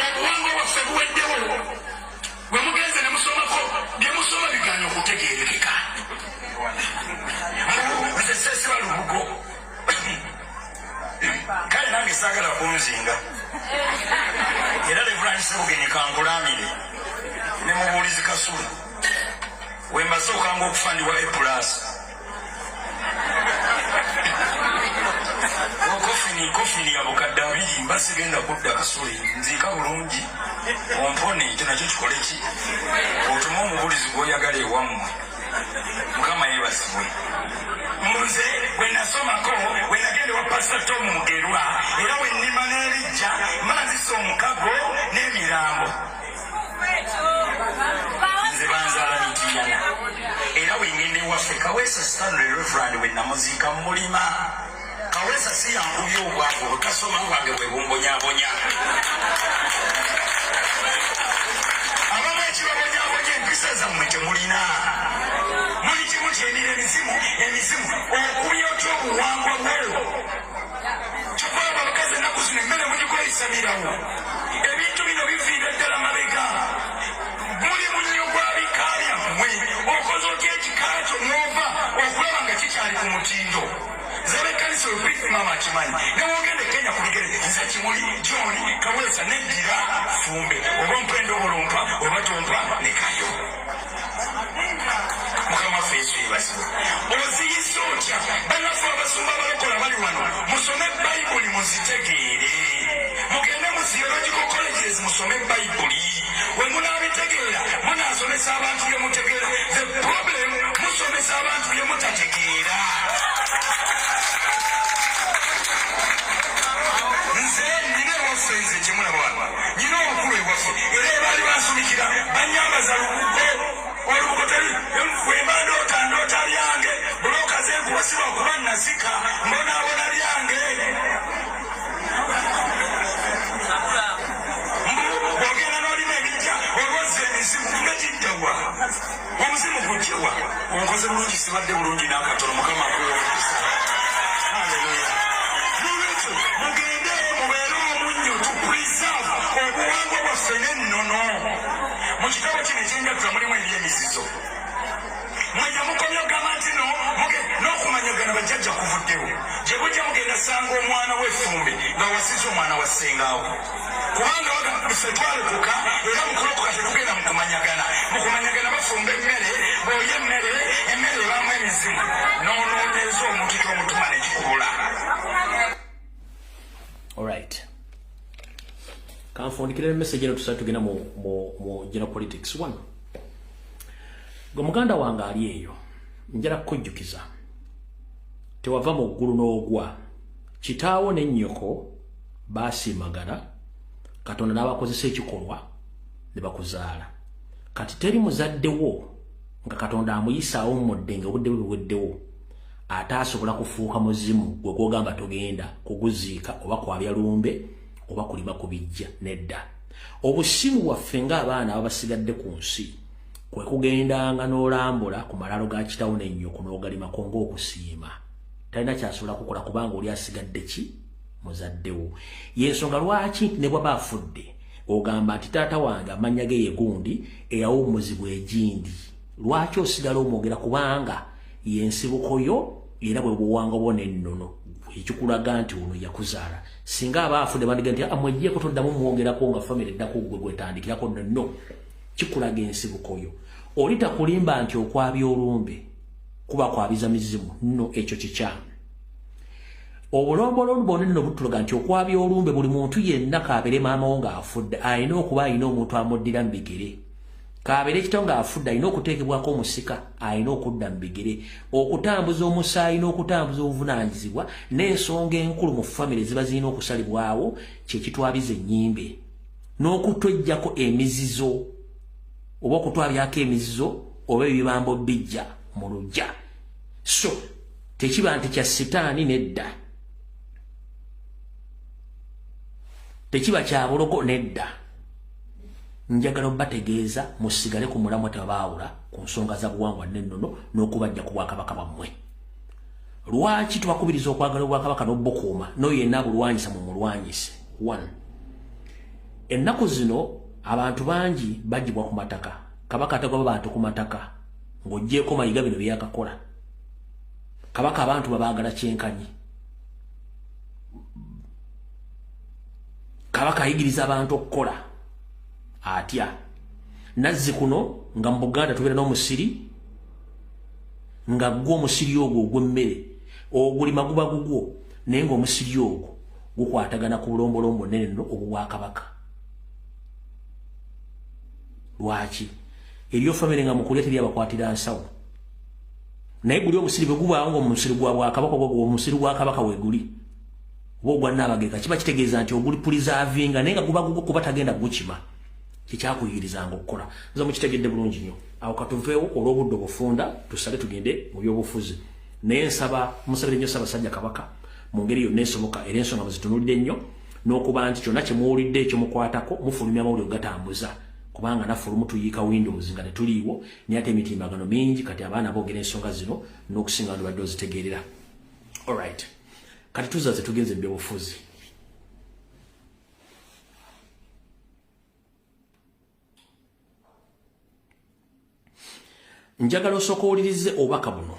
Obuwangwa bwaffe buweddewo. Bwe mugenze ne musomako, bye musoma bigaanye okutegeerekeka. Nze seesiba lubugo. Kale nange saagala kunzinga. Era Reverend Ssebugenyi kankulamire ne mubuulizi Kasule. We mbasookanga okufa ndi wa A+. Kofini ya bukadde abiri mba sigenda kudda Kasule, nziika bulungi ompone, ekyo nakyo kikole ki? Otume omubuulizi gw'oyagala ewammwe. Mukama yeebazibwe. Nze bwe nasomako, bwe nagenda ewa Pasita Tom Mugerwa, era bwe nnima n'ebijja, mba nzisa omukago n'emirambo. Nze banzaala Mityana. Era bwe ngenda ewaffe, Kaweesa Stanley Reverend we namuziika mu mulima. Kaweesa si yankubye obwavu, butasoma bwange bwe bumbonyaabonya. Abamu ekibabonyaabonya empisa zammwe temulina. Muli kimu kyemira emizimu, emizimu, okubya otya obuwangwa bwo. Kyokka abakazi ennaku zino emmere mugikozesa. Ebintu bino biviira ddala mabega. Muli munnyo gwa bika byammwe. Okoze otya ekika kyo mw'ova okulaba nga kikyali ku mutindo. Nze ab'ekkanisa olupiki maama akimanyi. Ne w'ogenda e Kenya ku bigere, nze Kimuli, John, Kaweesa neddira Ffumbe. Oba ompa endobolo mpa, oba tompa lekayo. Mukama waffe Yesu yeebazibwe. Oziyisa otya? Bannaffe abasumba abalokola bali wano, musome Bayibuli muzitegeere. Mugende mu theological colleges musome Bayibuli. We munaabitegeera, munaasomesa abantu bye mutegeera. The problem, musomesa abantu bye mutategeera. Nze nina ewaffe, nze kyemulaba wano, nina obukulu ewaffe, era ebaali bansumikira bannyambaza lubugo. Olubugo teri, bwe mba ndoota ndoota byange, bulooka ze nkuba si lwakuba nnasika, mbonaabona byange. Mbu bw'ogenda n'olima ebijja, olwozza emizimu nga giddawa. Omuzimu gujjawa. Onkoze bulungi, sibadde bulungi n'akatono, Mukama akuwe omukisa. Hallelujah. N'olwekyo mugende mubeere omunnyo to preserve obuwangwa bwaffe n'ennono. Mu kitabo kino ekyenjatula mulimu eby'emizizo. Mwe mukomye okugamba nti no n'okumanyagana bajjajja kuvuddewo. Gye bujja mugenda sanga omwana w'effumbe ng'awasizza omwana wa ssengaawo. Kubanga ffe twalokoka, era mu kulokoka tetugenda mu kumanyagana. Mu kumanyagana bafumba emmere, bw'olya emmere, emmere ebaamu emizimu. N'onoonyeeza omuntu ky'omutuma ne kikubula. Alright. Kanfundikire message eno tusale tugenda mu general politics. One. Gwe muganda wange ali eyo, njala kukujjukiza. Tewava mu ggulu n'ogwa. Kitaawo ne nnyoko baasiimagana, Katonda n'abakozesa ekikolwa ne bakuzaala. Kati teri muzaddewo nga Katonda amuyisaawo mudde nga obudde bwe buweddewo, ate asobola kufuuka muzimu gwe gw'ogamba togenda kuguziika oba kwabya lumbe oba kulima ku bijja nedda. Obusimu bwaffe ng'abaana abasigadde ku nsi kwe kugendanga n'olambula ku malaalo ga kitaawo ne nnyoko n'ogalimako ng'okusiima. Talina ky'asobola kukola kubanga oli asigadde ki? Muzaddewo. Y'ensonga lwaki ne bw'aba afudde ogamba nti taata wange amannya ge ye gundi eyawummuzibwa egindi. Lwaki osigala omwogera? Kubanga y'ensibuko yo era bwe buwangwa bwo n'ennono ekikulaga nti ono yakuzaala. Singa aba afudde bandiga nti amweggyeko toddamu mwogerako nga famire eddako gwe gwetandikirako nno, kikulaga ensibuko yo. Oli takulimba nti okwabya olumbe kuba kwabiza mizimu, nno ekyo kikyamu. Obulombolombo bwonna nno butulaga nti okwabya olumbe buli muntu yenna k'abeere maama wo ng'afudde alina okuba alina omuntu amuddira mu bigere. K'abeere kitaawo ng'afudde alina okuteekebwako omusika, alina okudda mu bigere. Okutambuza omusaayi n'okutambuza obuvunaanyizibwa n'ensonga enkulu mu famire ziba zirina okusalibwawo kye kitwabiza ennyimbe. N'okutweggyako emizizo oba okutwabyako emizizo oba ebibambo bijja mu luggya. So tekiba nti kya sitaani nedda. Tekiba kya bulogo nedda. Njagala obategeeza musigale ku mulamwa tebaawula ku nsonga za buwangwa n'ennono n'okubajja ku bwakabaka bwammwe. Lwaki tubakubiriza okwagala obwakabaka n'obukuuma n'oyo yenna abulwanyisa mumulwanyise? One, ennaku zino abantu bangi bagibwa ku mataka. Kabaka atagoba bantu ku mataka ng'oggyeeko Mayiga bino bye yakakola. Kabaka abantu babaagala kyenkanyi. Kabaka ayigiriza abantu okukola atya. Nazzi kuno nga mu Buganda tubeera n'omusiri, nga gwo omusiri ogwo ogw'emmere ogulima guba gugwo, naye ng'omusiri ogwo gukwatagana ku bulombolombo nnene nno obwakabaka. Lwaki? Eriyo famire nga mukulya teri abakwatira nsawo, naye guli omusiri bwe gubaawo ng'omusiri gwa bwakabaka ogwo omusiri gwa kabaka we guli oba ogwa Nnaabagereka, kiba kitegeeza nti oguli pulizavinga, naye nga guba gugwo kuba tagenda gukima. Kyekyakuyigirizanga okukola. Nze mukitegedde bulungi nnyo. Awo katuveewo olw'obudde obufunda, tusale tugende mu byobufuzi. Naye nsaba musabire nnyo Ssaabasajja Kabaka mu ngeri yonna esoboka, era ensonga muzitunulire nnyo, n'okuba nti kyonna kye muwulidde ekyomukwatako mufulumya amawulire okugatambuza, kubanga naffe olumu tuyiika windows nga tetuliiwo, naye ate emitimbagano mingi kati abaana boogera ensonga zino n'okusinga wandibadde ozitegeerera. Alright, kati tuzaze tugenze mu byobufuzi. Njagala osooka owulirize obubaka buno.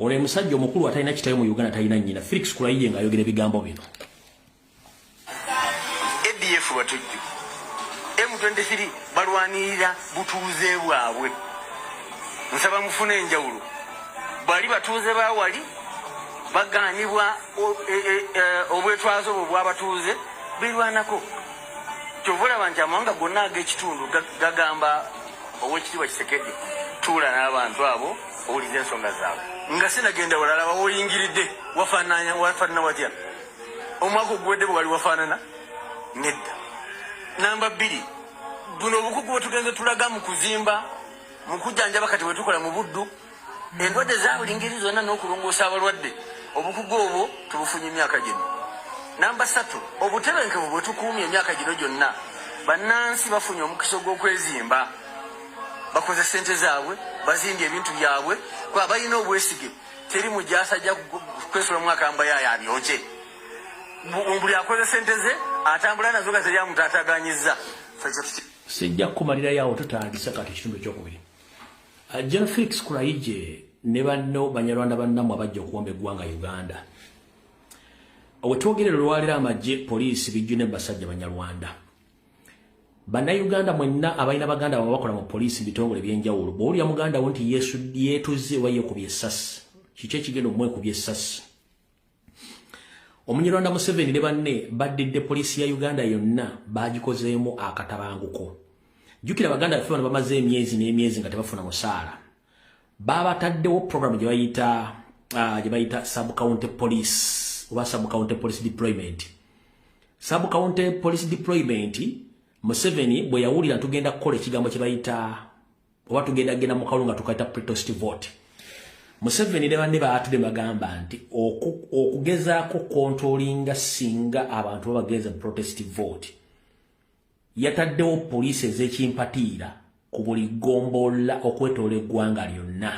Ono omusajja omukulu atalina kitawe mu Uganda, talina nnyina, Felix Kulayigye ng'ayogera ebigambo bino. ADF batujju, M23 balwanirira butuuze bwabwe. Nsaba mufune enjawulo. Bali batuuze bawali bagaanibwa obwetwaze obwo bw'abatuuze birwanako. Kyova olaba nti amawanga gonna ag'ekitundu gagamba Oweekitiibwa Tshisekedi, tuula n'abantu abo owulize ensonga zaabwe. Nga sinagenda walala, wawoyingiridde wafaanana watya? Omwaka oguwedde bwe wali wafaanana? Nedda. Namba 2, buno obukugu bwe tugenze tulaga mu kuzimba, mu kujjanjaba kati bwe tukola mu Buddu, endwadde za buli ngeri zonna n'okulongoosa abalwadde, obukugu obwo tubufunye emyaka gino. Namba 3, obutebenkevu bwe tukuumye emyaka gino gyonna, bannansi bafunye omukisa ogw'okwezimba, bakoze ssente zaabwe, bazimbye ebintu byabwe, kuba balina obwesige, teri mujaasi ajja kwesulamu akamba yaayo abyokye. Buli akoze ssente ze atambula nazo nga teri amutaataganyizza. Sijja kukumalirayo awo, tutandise kati ekitundu ekyokubiri. Gen Felix Kulayigye ne banno Banyarwanda bannammwe abajja okuwamba eggwanga Uganda. Wetwogerera olwaleero amagye, poliisi bijjune basajja Banyarwanda. Bannayuganda mwenna abalina baganda baba bakola mu poliisi mu bitongole ebyenjawulo, bw'owulira muganda wo nti yeetuze oba yeekubye essasi, kiki ekigenda omwekubya essasi? Omunyarwanda Museveni ne banne baddidde poliisi ya Uganda yonna baagikozeemu akatabanguko. Jjukira baganda baffe bano bamaze emyezi n'emyezi nga tebafuna musaala. Babataddewo program gye bayita sub-county police oba sub-county police deployment. Sub-county police deployment, Museveni bwe yawulira tugenda kukola ekigambo kye bayita oba tugenda genda mu kalulu nga tukayita protest vote. Museveni ne banne baatudde bagamba nti okugezaako controllinga singa abantu babagenze mu protest vote, yataddewo poliisi ez'ekimpatiira ku buli ggombolola okwetoola eggwanga lyonna.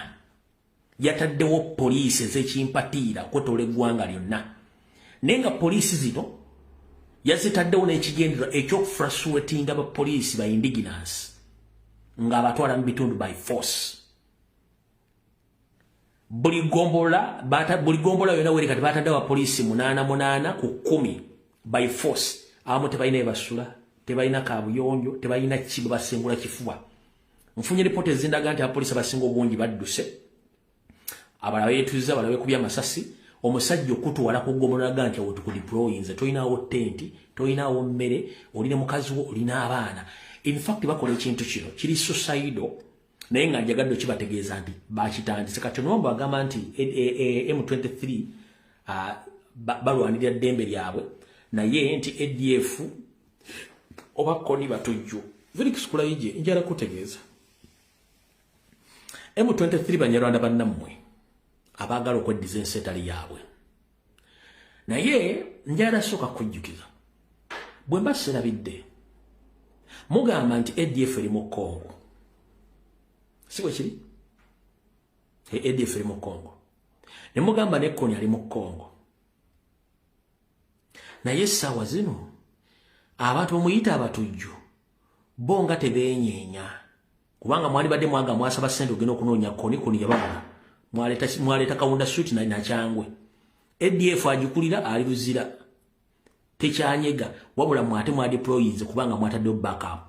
Yataddewo poliisi ez'ekimpatiira okwetoola eggwanga lyonna, naye nga poliisi zino yazitaddewo n'ekigendererwa eky'okufrustratinga abapoliisi ba indigenous ng'abatwala mu bitundu by force. Buli ggombolola yonna weri kati bataddewo abapoliisi 8 8 ku 10 by force. Abamu tebalina ebasula, tebalina kabuyonjo, tebalina ki, basengula kifuba. Nfunye ripooti ezindaga nti abapoliisi abasinga obungi badduse, abalala beetuze, abalala beekubye amasasi. Omusajja okutwala ku ggombolola nti awo tukudeployinze, tolinawo tenti, tolinawo mmere, olina mukazi wo, olina abaana. In fact bakola ekintu kino kiri suicidal, naye nga njagadde okibategeeza nti bakitandise. Kati onomba bagamba nti M23 balwanirira ddembe lyabwe, naye nti ADF oba Kony batujju. Felix Kulayigye, njala kutegeeza M23 Banyarwanda bannammwe abaagala okweddiza ensi etali yaabwe. Naye njala sooka kujjukiza, bwe mba serabidde, mugamba nti ADF eri mu Congo, si bwe kiri? ADF eri mu Congo, ne mugamba ne Kony ali mu Congo. Naye essaawa zino abantu bamuyita abatujju bo nga tebeenyeenya, kubanga mwalibadde mwanga mwasaba ssente ogenda okunoonya Kony. Kony yababula, mwaleeta Kawunda Street nakyangwe. ADF agikulira ali Luzira, tekyanyega, wabula mwate mwadeployinze kubanga mwataddeyo backup.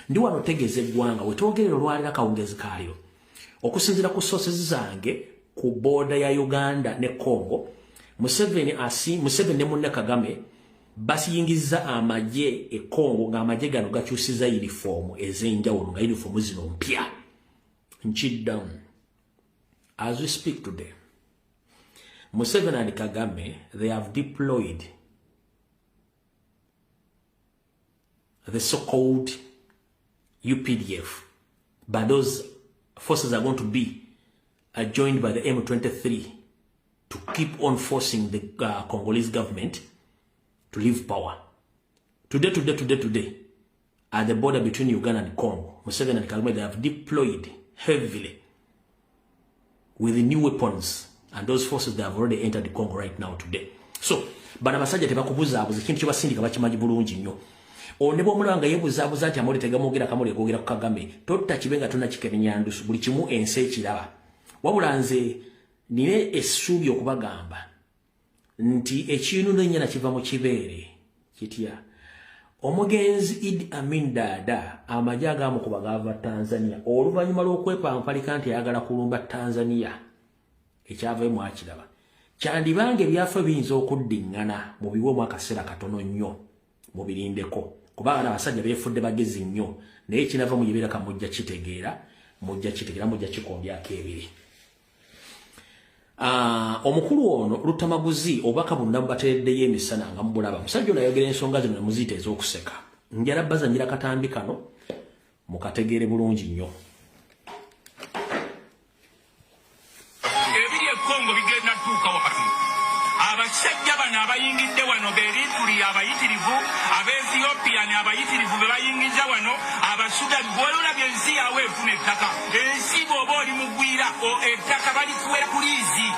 Ndi wano tegeeza eggwanga wetwogerera olwalira kawungezi kaaliro, okusinziira ku sources zange ku border ya Uganda ne Congo, Museveni ne munne Kagame basiyingiza amagye e Congo, ng'amagye gano gakyusiza uniform ez'enjawulo, nga uniform zino mpya. Nkiddamu, as we speak today, Museveni and Kagame, they have deployed the so-called UPDF, but those forces are going to be joined by the M23 to keep on forcing the Congolese government to leave power. Today, today, today, today, at the border between Uganda and Congo, Museveni and Kagame, they have deployed heavily with the new weapons, and those forces, they have already entered the Congo right now today. So, bano abasajja tebakubuzaabuza, ekintu kyebasindika bakimanyi bulungi nnyo. Ne bw'omulaba nga yeebuzaabuza nti amawulire tegamwogera, kamuli googera ku Kagame, totta kibe nga tonnakikemenya ndusu, buli kimu ensi ekiraba. Wabula nze nina essuubi okubagamba nti ekinuno ennyana kiva mu kibeere kitya. Omugenzi Idi Amin Dada, amagye agaamukuba gaava Tanzania oluvannyuma lw'okwepampalika nti ayagala kulumba Tanzania, ekyavayo mwakiraba. Kyandibanga ebyafa biyinza okuddiŋŋana mu biwemu akaseera katono nnyo, mubirindeko, kubanga abasajja beefudde bagezi nnyo, naye ekinava mu gibeeraka mujja kitegeera, mujja kitegeera, mujja kikombyako ebiri. Omukulu ono Lutamaguzi, obubaka bonna bubateereddeyo emisana nga mubulaba. Musajja ono ayogera ensonga zino ne muziyita ez'okuseka. Njala bazannyira katambi kano mukategeere bulungi nnyo. Ebiri e Congo bigenda tuuka wano. Abasajja bano abayingidde wano b'Eritrea abayitirivu, Ab'Ethiopian abayitirivu be bayingiza wano, Abasudan. Bw'olabye ensi yawe efuna ettaka, ensi bw'oba oli mugwira ettaka balikuwera ku liizi.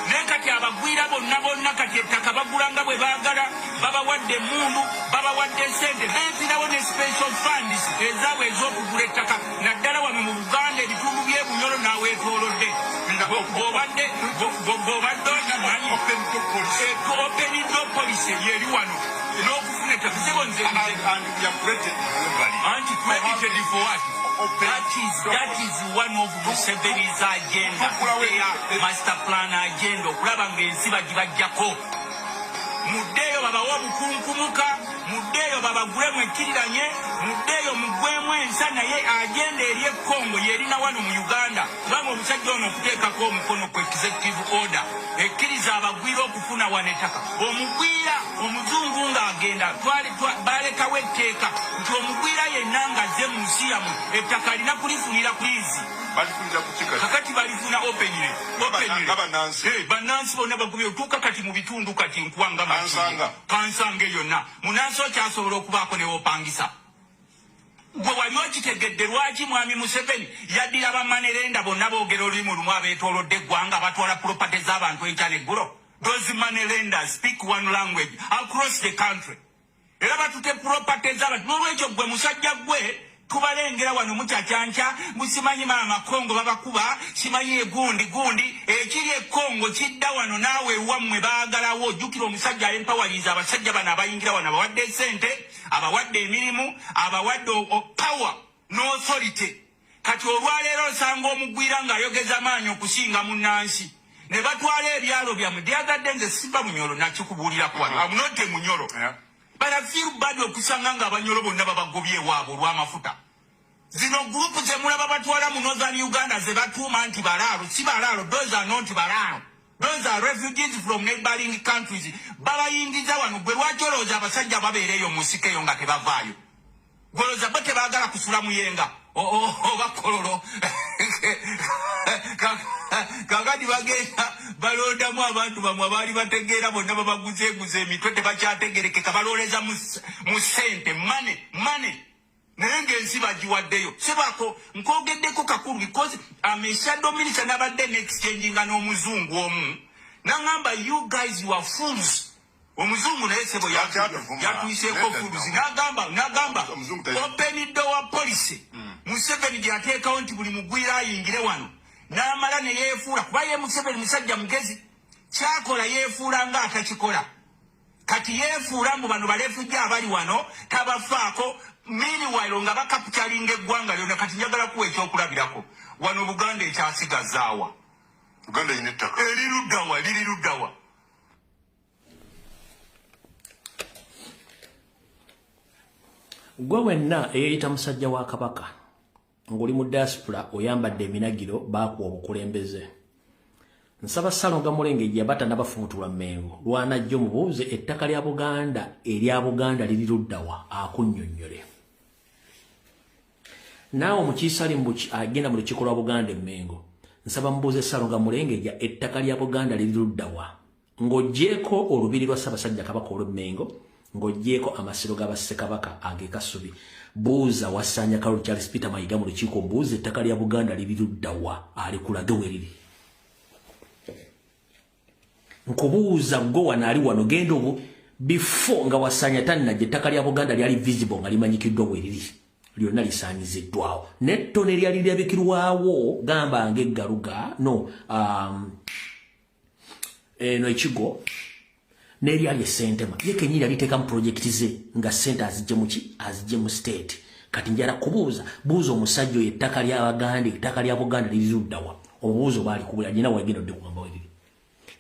Naye kati abagwira bonna bonna kati ettaka bagula nga bwe baagala, babawadde emmundu, babawadde essente, beezirawo ne special funds ezaabwe ez'okugula ettaka, naddala wano mu Buganda ebitundu by'e Bunyoro n'aweetoolodde. Bw'obadde okimanyi open door policy yeri wano n'okufuna ettaka. Sebo nze anti credited for what? That is one of Museveni's agenda, their master plan agenda, okulaba ng'ensi bagibajjako. Muddeeyo babawe obukunkumuka, muddeeyo babagulemu ekkiriranye, muddeeyo mugwemu ensa. Naye agenda eri e Congo yerina wano mu Uganda, kubanga omusajja ono okuteekako omukono ku executive order ekkiriza abagwira okufuna wano ettaka. Omugwira omuzungu ng'agenda balekawo etteeka nti omugwira yenna ng'azze mu nsi yammwe ettaka alina kulifunira ku liizi. Kakati balifuna openly. Bannansi bonna bagubye otuuka kati mu bitundu kati nkuwanga Kansanga yonna munansi okyasobola okubaako newopangisa. Gwe wali okitegedde lwaki mwami Museveni yaddira ba money lender bonna boogera olulimi lumu abeetoolodde eggwanga batwala property z'abantu enkya neggulo? Those money lenders speak one language across the country, era batute property z'abantu. N'olwekyo gwe musajja gwe tubalengera wano mukyakyanca, musimanyi maama Kongo babakuba, simanyi egundi gundi ekiri e Kongo kidda wano naawe ewammwe baagalawo. Ojjukira omusajja empoweringa abasajja bano abayingira wano, abawadde esente, abawadde emirimu, abawadde power n'authority. Kati olwaleero osanga omugwira ng'ayogeza maanyi okusinga munnansi ne batwala ebyalo byammwe. Dyagadde nze siva Bunyoro, nakikubuuliraku wano. I'm not a Munyoro, but I feel bad okusanga nga Abanyoro bonna babagobye ewaabwe olw'amafuta. Zino group zemulaba batwala mu Northern Uganda ze batuuma nti balaalo, si balaalo. Those are not balaalo, those are refugees from neighboring countries babayingiza wano. Gwe lwaki olowooza abasajja babeera eyo mu nsiko eyo nga tebavaayo? Golooza bo tebaagala kusula Muyenga oba Kololo? Kakati bagenda balondamu abantu bamwe abaali bategeera bonna babaguzeeguza emitwe, tebakyategerekeka, balooleza mu ssente, money, money. Naye ng'ensi bagiwaddeyo. Sebako nkwogeddeko kakulu because I'm a shadow minister, nabadde ne-exchanginga n'omuzungu omu. N'aŋŋamba, "You guys, you are fools." Omuzungu naye sebo yatuyiseeko fools. N'agamba open door policy Museveni gyateekawo nti buli mugwira ayingire wano, n'amala ne yeefuula, kuba ye Museveni musajja mugezi, kyakola yeefuula nga atakikola. Kati yeefuula mbu bano balefujja abali wano tabafaako, meanwhile nga bakapitalinga eggwanga lyonna. Kati njagala kuwa ekyokulabirako wano Buganda ekyasigazaawa. Uganda erina ettaka. Eri luddawa? Liri luddawa? Gwe wenna eyeeyita musajja wa Kabaka ng'oli mu diaspora, oyambadde eminagiro, baakuwa obukulembeze, nsaba Ssalonga Mulengejja bata n'abafumutulwa Mmengo lwanajjo mubuuze ettaka lya Buganda, erya Buganda liri luddawa, akunnyonnyole. Naawe omukiise ali agenda mu lukiiko lwa Buganda e Mmengo, nsaba mubuuze Ssalonga Mulengejja ettaka lya Buganda liri luddawa, ng'oggyeeko olubiri lwa Ssaabasajja Kabaka olw'Emmengo, ng'oggyeeko amasiro g'Abassekabaka ag'e Kasubi. Buuza Wasanya Karol Charles Peter Mayiga mu lukiiko, buuza ettaka lya Buganda liri luddawa, alikulage we riri. Nkubuuza gwe wano ali wano, genda obu before nga Wasanya tannajja, ettaka lya Buganda lyali visible nga limanyikiddwa we riri, lyonna lisaanyiziddwawo n'ettono eryali lirabikirwawo, gamba ng'eggaluga no eno ekigo n'eryali esentema, ye kenyini yaliteekamu projekiti ze nga ssente azijje muki, azijje mu state. Kati njala kubuuza, buuza omusajja oyo ettaka ly'Abaganda, ettaka lya Buganda liri luddawa? Obuuza oba alikubula nyina wagenda odde kugamba weriri.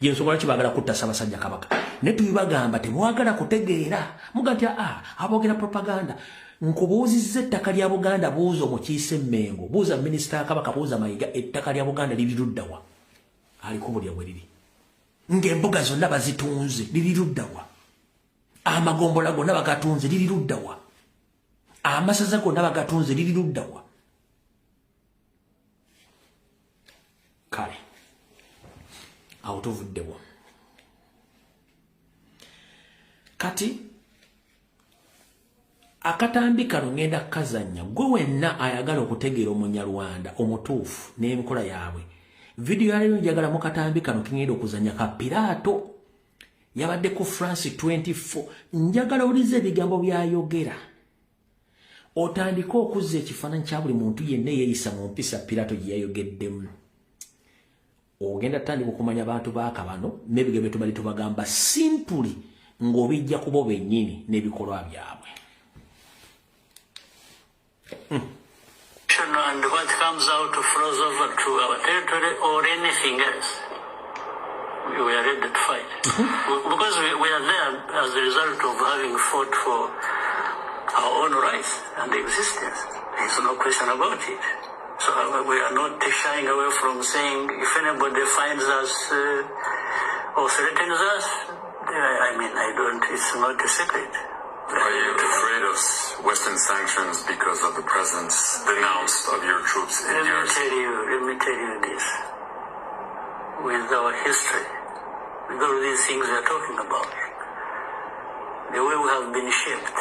Yensonga lwaki baagala kutta Ssaabasajja Kabaka, ne tubibagamba temwagala kutegeera, muga nti aa aboogera propaganda. Nkubuuzizza ettaka lya Buganda, buuza omukiise Emmengo, buuza minisita Kabaka, buuza Mayiga, ettaka lya Buganda liri luddawa? Alikubulya bwe riri. Ng'embuga zonna bazitunze, liri luddawa? Amagombola gonna bagatunze, liri luddawa? Amasaza gonna bagatunze, liri luddawa? Kale awo tuvuddewo. Kati akatambi kano ngenda kukazannya, gwe wenna ayagala okutegeera Omunyarwanda omutuufu n'enkola yaabwe. Vidiyo yaleero njagala mu katambi kano kingenda okuzannya ka Piraato yabadde ku France 24. Njagala owulize ebigambo by'ayogera, otandike okuzza ekifaananyi kya buli muntu yenna eyeeyisa mu mpisa Piraato gye yayogeddemu. Ogenda tandika okumanya abantu baakabano n'ebigambo bye tubali tubagamba simply ng'obijja kubo bennyini n'ebikolwa byabwe. And what comes out flows over to our territory or anything else. We are ready to fight. Because we are there as a result of having fought for our own rights and existence. There's no question about it. So we are not shying away from saying if anybody finds us or threatens us, I mean, I don't, it's not a secret. Are you afraid of Western sanctions because of the presence denounced of your troops in Let me DRC? Let me tell you this. With our history, with all these things we are talking about, the way we have been shaped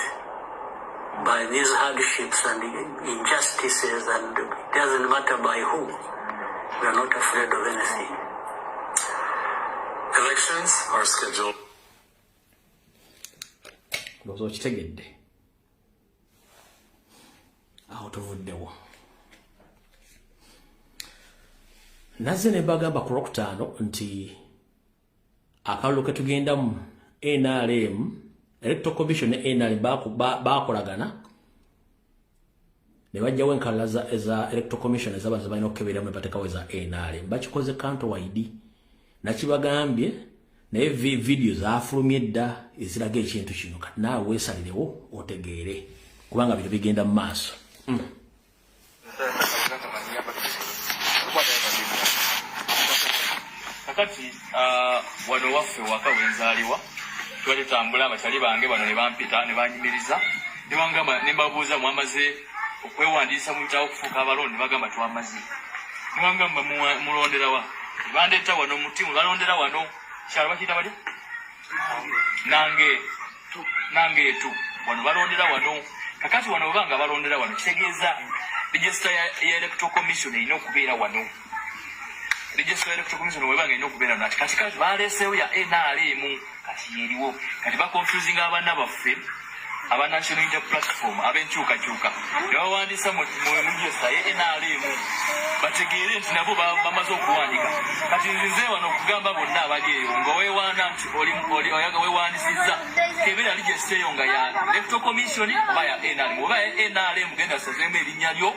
by these hardships and injustices, and it doesn't matter by who, we are not afraid of anything. Elections are scheduled. Ndowooza okitegedde, awo tuvuddewo. Nazze ne mbagamba ku Lwokutaano nti akalulu ke tugendamu, NRM, Electoral Commission ne NRM baakolagana ne bajjawo enkalala eza Electoral Commission ezaba balina okukeberamu ne bateekawo eza NRM. Bakikoze county wide, nakibagambye, naye video zaafulumye dda eziraga ekintu kino. Kati naawe weesalirewo otegeere, kubanga bino bigenda mu maaso. Kakati wano waffe waka wenzaalibwa tuba tutambula, abakyali bange bano ne bampita ne banyimiriza ne bangamba, ne mbabuuza, "Mwamaze okwewandiisa mu bitabo okufuuka abalonde?" Ne bagamba, "Twamaze." Ne bangamba, "Mulonderawa?" Ne bandeeta wano mu ttiimu, balondera wano kyalo bakiyita bali nange nange etu wano balondera wano. Kakati wano banga balondera wano kitegeeza register ya Electoral Commission erina okubeera wano. Register ya Electoral Commission webanga erina okubeera wano. Kati kati baleeseewo ya NRM kati yeriwo. Kati baconfusing abaana baffe aba National Unity Platform ab'enkyukakyuka ne bawandiisa mu register ya NRM bategeere nti nabo bamaze okuwandika. Kati nzize wano okugamba bonna abali eyo nga weewaana nti oli weewaandisizza kebera register eyo nga ya Electoral Commission oba ya NRM. Oba ya NRM genda osazeemu erinnya lyo,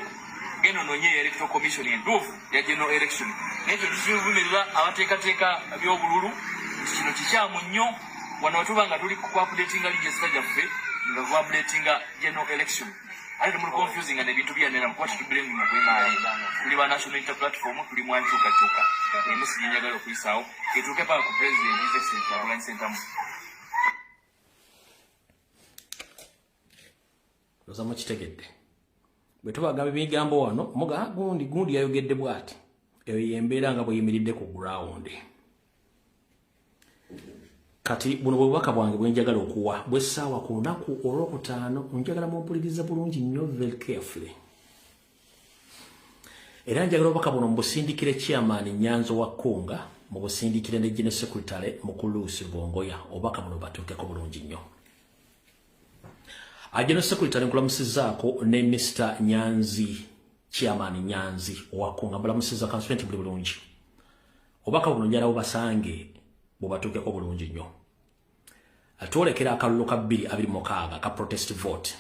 genda onoonye Electoral Commission entuufu ya general election. Naye kyo tukivumirira abateekateeka by'obululu nti kino kikyamu nnyo. Wano wetuba nga tuli ku updatinga register gyaffe nga ku updatinga general election, ate temuli confusing n'ebintu bya NRM kuba tetubiremu ku NRM. Tuli ba National Unity Platform, tuli mu nkyukakyuka. Emisi gye njagala okuyisaawo etuuke paka ku President His Excellency Kyagulanyi Ssentamu. Ndowooza mukitegedde. Bwe tubagamba ebigambo wano muga gundi gundi yayogedde bw'ati. Eyo y'embeera nga bweyimiridde ku ground. Kati buno bwe bubaka bwange bwe njagala okuwa bw'essaawa ku lunaku olwokutaano. Njagala mumpuliriza bulungi nnyo, very carefully. Era njagala obubaka buno mubusindikire Chairman Nyanzo wa Kunga, mubusindikire ne General Secretary Mukulu Rubongoya. Obubaka buno batuukeko bulungi nnyo. General Secretary nkulamusizzaako ne Mr. Nyanzi, Chairman Nyanzi owa Kunga, mbulamusizza kansuubire nti muli bulungi. Obubaka buno njagala bubasange bubatuukeko bulungi nnyo. Twolekera akalulu ka 2026 ka protest vote.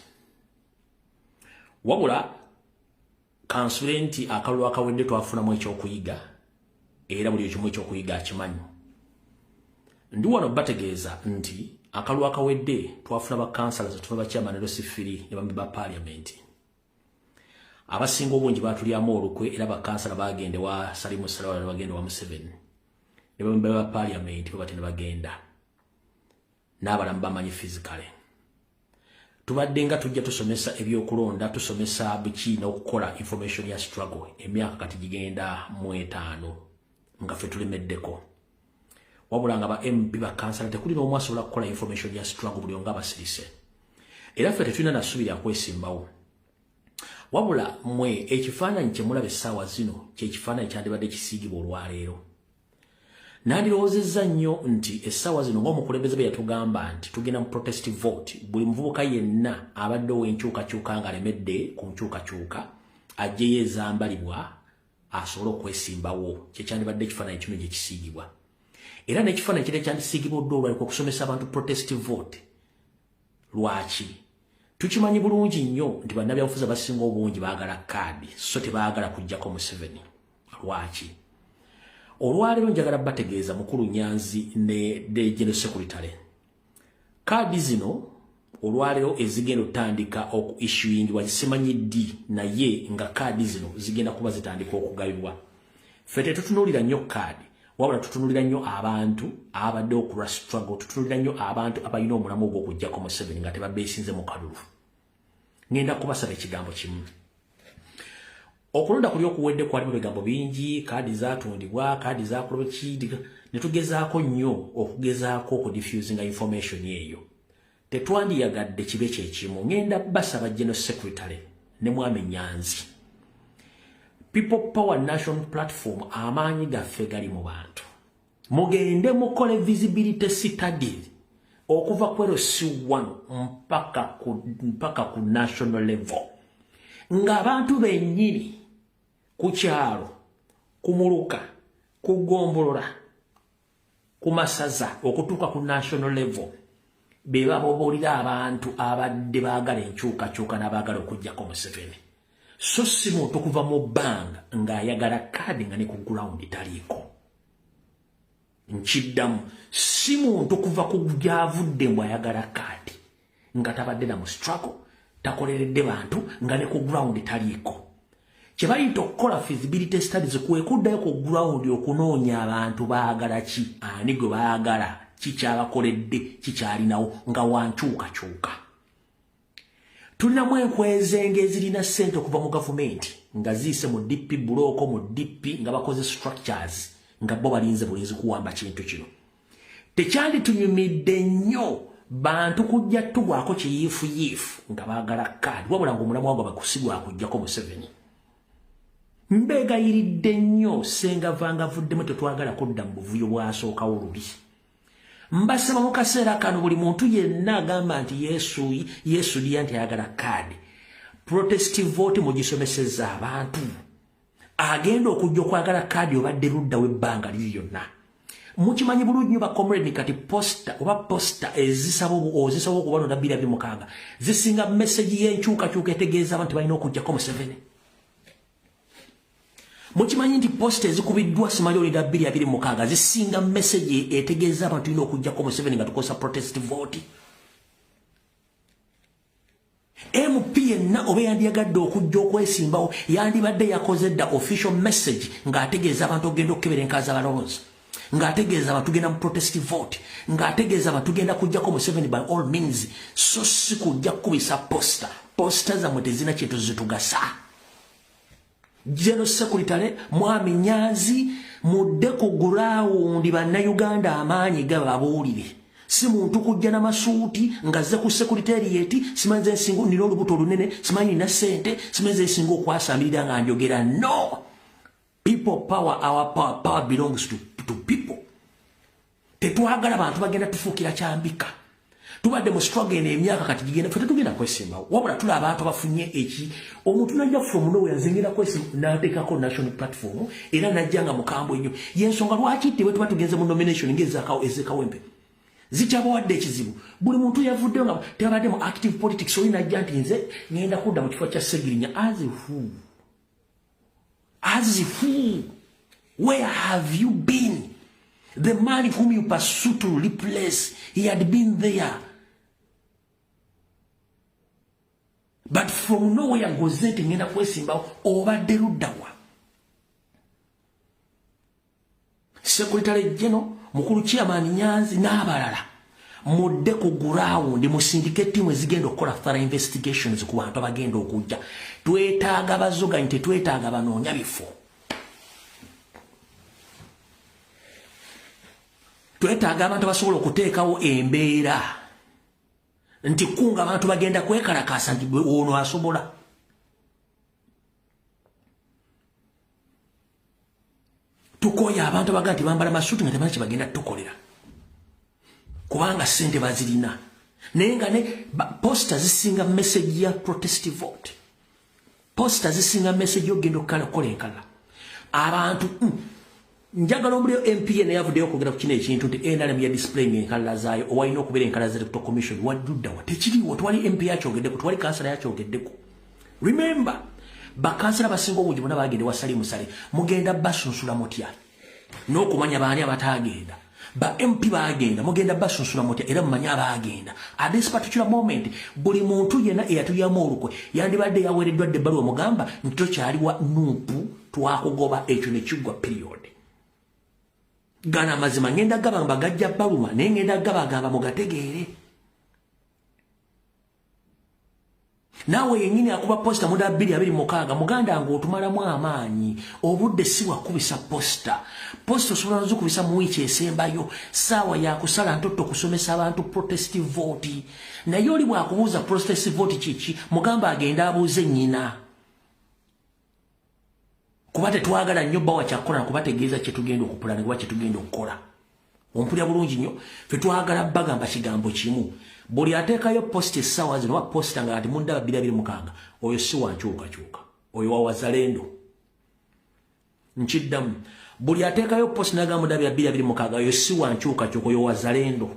Wabula kansuubire nti akalulu akawedde twafunamu ekyokuyiga, era buli ekimu ekyokuyiga akimanyi. Ndi wano bategeeza nti akalulu akawedde twafuna bakansala, tufuna bachairman LC3 ne bambi ba parliament. Abasinga obungi batulyamu olukwe, era bakansala bagende wa Salimu Salawala ne bagenda wa Museveni, ne bambi ba parliament bwe batenda bagenda n'abalamu bamanyi physically. Tubadde nga tujja tusomesa ebyokulonda, tusomesa biki n'okukola information ya struggle emyaka kati gigenda mu 5 nga ffe tulemeddeko. Wabula nga ba MP, bakansala tekuli n'omu asobola kukola information ya struggle, buli nga basirise. Era ffe tetulina na ssuubi lya kwesimbawo. Wabula mmwe ekifaananyi kye mulaba essaawa zino kyekifaananyi kyandibadde kisiigibwa olwaleero. Nandirowoozezza nnyo nti essaawa zino ng'omukulembeze bwe yatugamba nti tugenda mu protest vote, buli muvubuka yenna abadde ow'enkyukakyuka ng'alemedde ku nkyukakyuka ajjeyo ezambalibwa asobole okwesimbawo. Kyekyandibadde ekifaananyi kino gye kisiigibwa. Era n'ekifaananyi kiri ekyandisiigibwa odde olwaliko okusomesa abantu protest vote. Lwaki? Tukimanyi bulungi nnyo nti bannabyabufuzi abasinga obungi baagala kaadi, so tebaagala kuggyako Museveni. Lwaki? Olwaleero njagala bategeeza Mukulu Nyanzi ne General Secretary, kaadi zino olwaleero ezigenda otandika oku issuingibwa simanyi ddi, naye nga kaadi zino zigenda kuba zitandika okugabibwa. Ffe tetutunuulira nnyo kaadi, wabula tutunuulira nnyo abantu abadde okulwa struggle, tutunuulira nnyo abantu abalina omulamu ogw'okuggyako Museveni nga tebabeesinze mu kalulu. Ngenda kubasaba ekigambo kimu. Okulonda kuli okuwedde kwalimu ebigambo bingi, kaadi zaatundibwa, kaadi zakolwa ki, ne tugezaako nnyo okugezaako okudiffusinga information eyo. Tetwandiyagadde kibe kyekimu. Ngenda basaba General Secretary ne Mwami Nyanzi, People Power National Platform, amaanyi gaffe gali mu bantu. Mugende mukole visibility study okuva ku LC1 mpaka ku national level, ng'abantu bennyini ku kyalo, ku muluka, ku ggombolola, ku masaza, okutuuka ku national level, be babobuulira abantu abadde baagala enkyukakyuka n'abaagala okuggyako Museveni, so si muntu kuva mu bbanga ng'ayagala kaadi nga ne ku ground taliiko. Nkiddamu, si muntu kuva ku gyavudde mbw ayagala kaadi nga tabadde na mu struggle, takoleredde bantu, nga ne ku ground taliiko. Kye bayita okukola feasibility studies kwe kuddayo ku ground okunoonya abantu baagala ki, ani gwe baagala, kikyabakoledde, kikyalinawo nga wankyukakyuka. Tulinamu enkwezenge ezirina ssente okuva mu gavumenti nga ziyise mu DP block, mu DP, nga bakoze structures, nga bo balinze bulinzi kuwamba kintu kino. Tekyanditunyumidde nnyo Bantu kujja tugwako kiyiifuyiifu nga baagala kaadi, wabula ng'omulamwa gwabwe kusigwa kujjako Museveni. Mbeegayiridde nnyo, ssenga vanga avuddemu, tetwagala kudda mu buvuyo bwasookawo luli. Mbasaba mu kaseera kano buli muntu yenna agamba nti Yesu Yesu dya nti ayagala kaadi, protest vote mugisomeseza abantu. Agenda okujja okwagala kaadi obadde ludda w'ebbanga liri lyonna. Mukimanyi bulungi nnyo ba comrade, kati poster oba poster ezisaba ozisaba okubalonda 2026 zisinga message y'enkyukakyuka etegeeza abantu balina okujjako Museveni. Mukimanyi nti poster ezikubiddwa simanyi olinda 2026 zisinga message etegeeza abantu balina okujjako Museveni nga tukozesa protest vote. MP yenna oba yandiyagadde okujja okwesimbawo yandibadde yakoze dda official message ng'ategeeza abantu ogenda okukebera enkaza abalonzi, ng'ategeeza abantu tugenda mu protest vote, ng'ategeeza abantu tugenda kujjako Museveni by all means. So si kujja kukubisa poster. Poster zammwe tezirina kintu zitugasa. General Secretary Mwami Nyanzi, mudde ku ground, bannayuganda amaanyi gababuulire. Si muntu kujja n'amasuuti ng'azze ku secretariat, simanyi nze nsinga nina olubuto olunene, simanyi nina ssente, simanyi nze nsinga okwasamirira nga njogera. No, people power, our power, power belongs to people. Tetwagala bantu bagenda tufuukira kyambika. Tubadde mu struggle eno emyaka kati gigenda, ffe tetugenda kwesimbawo, wabula tuli abantu abafunye eki omuntu najja from nowhere, nze ngenda kwesimba n'ateekako national platform era najja nga mukambwe nnyo. Yensonga lwaki tebwe tuba tugenze mu nomination ng'ezakawo ezekawempe zikyabawadde ekizibu. Buli muntu yavuddeyo nga tebadde mu active politics, oli najja nti nze ngenda kudda mu kifo kya Segirinya. As who? As who? Where have you been? The man whom you pursue to replace, he had been there. But from nowhere gozete ngenda kwesimbawo, obadde luddawa? Secretary General mukulu Chairman Nyanzi n'abalala, mudde ku ground, musindike ttiimu ezigenda okukola thorough investigations ku bantu abagenda okujja. Twetaaga bazoganyi, tetwetaaga banoonya bifo. Twetaaga abantu abasobola okuteekawo embeera nti kunga abantu bagenda kwekalakaasa nti ono asobola. Tukoya abantu abagaa nti bambala masuuti nga temanyi kye bagenda tukolera kubanga ssente bazirina, naye nga ne poster zisinga message ya protest vote, poster zisinga message yogenda okukola enkala abantu. Njagala omulio MP naye yavuddeyo okwogera ku kino ekintu nti NRM ya displaying enkalala zaayo, owalina okubeera enkalala za Electoral Commission wadduddawa? Tekiriwo. Twali MP yakyogeddeko, twali kansala yakyogeddeko. Remember, bakansala basinga obungi bonna bagenda wa Salim Saleh. Mugenda basunsula mutya n'okumanya baani abatagenda? Ba MP bagenda, mugenda basunsula mutya era mumanye abagenda? At this particular moment, buli muntu yenna eyatulyamu olukwe yandibadde yaweereddwa dda ebbaluwa mugamba nti tokyali wa NUP, twakugoba, ekyo ne kiggwa, period. Gana amazima ngenda gaba mbagajja baluma, naye ngenda gabagamba mugategeere. Naawe yennyini akuba poster muda 2026, muganda nga otumalamu amaanyi. Obudde si wakubisa poster. Poster osobola nozikubisa mu wiiki esembayo. Saawa yakusala ntotto kusomesa abantu protest vote. Naye oli bwakubuuza protest vote kiki, mugamba agenda abuuze nnyina, kuba tetwagala nnyo bawa kyakukola kubategeeza kyetugenda okupulana kuba kyetugenda okukola. Ompulira bulungi nnyo? Fe twagala bagamba kigambo kimu: buli ateekayo poster essaawa zino oba poster nga ati mundaba 2026, oyo si wankyukakyuka, oyo wawazalendo. Nkiddamu, buli ateekayo poster nagamba mundaba 2026, oyo si wankyukakyuka, oyo wazalendo.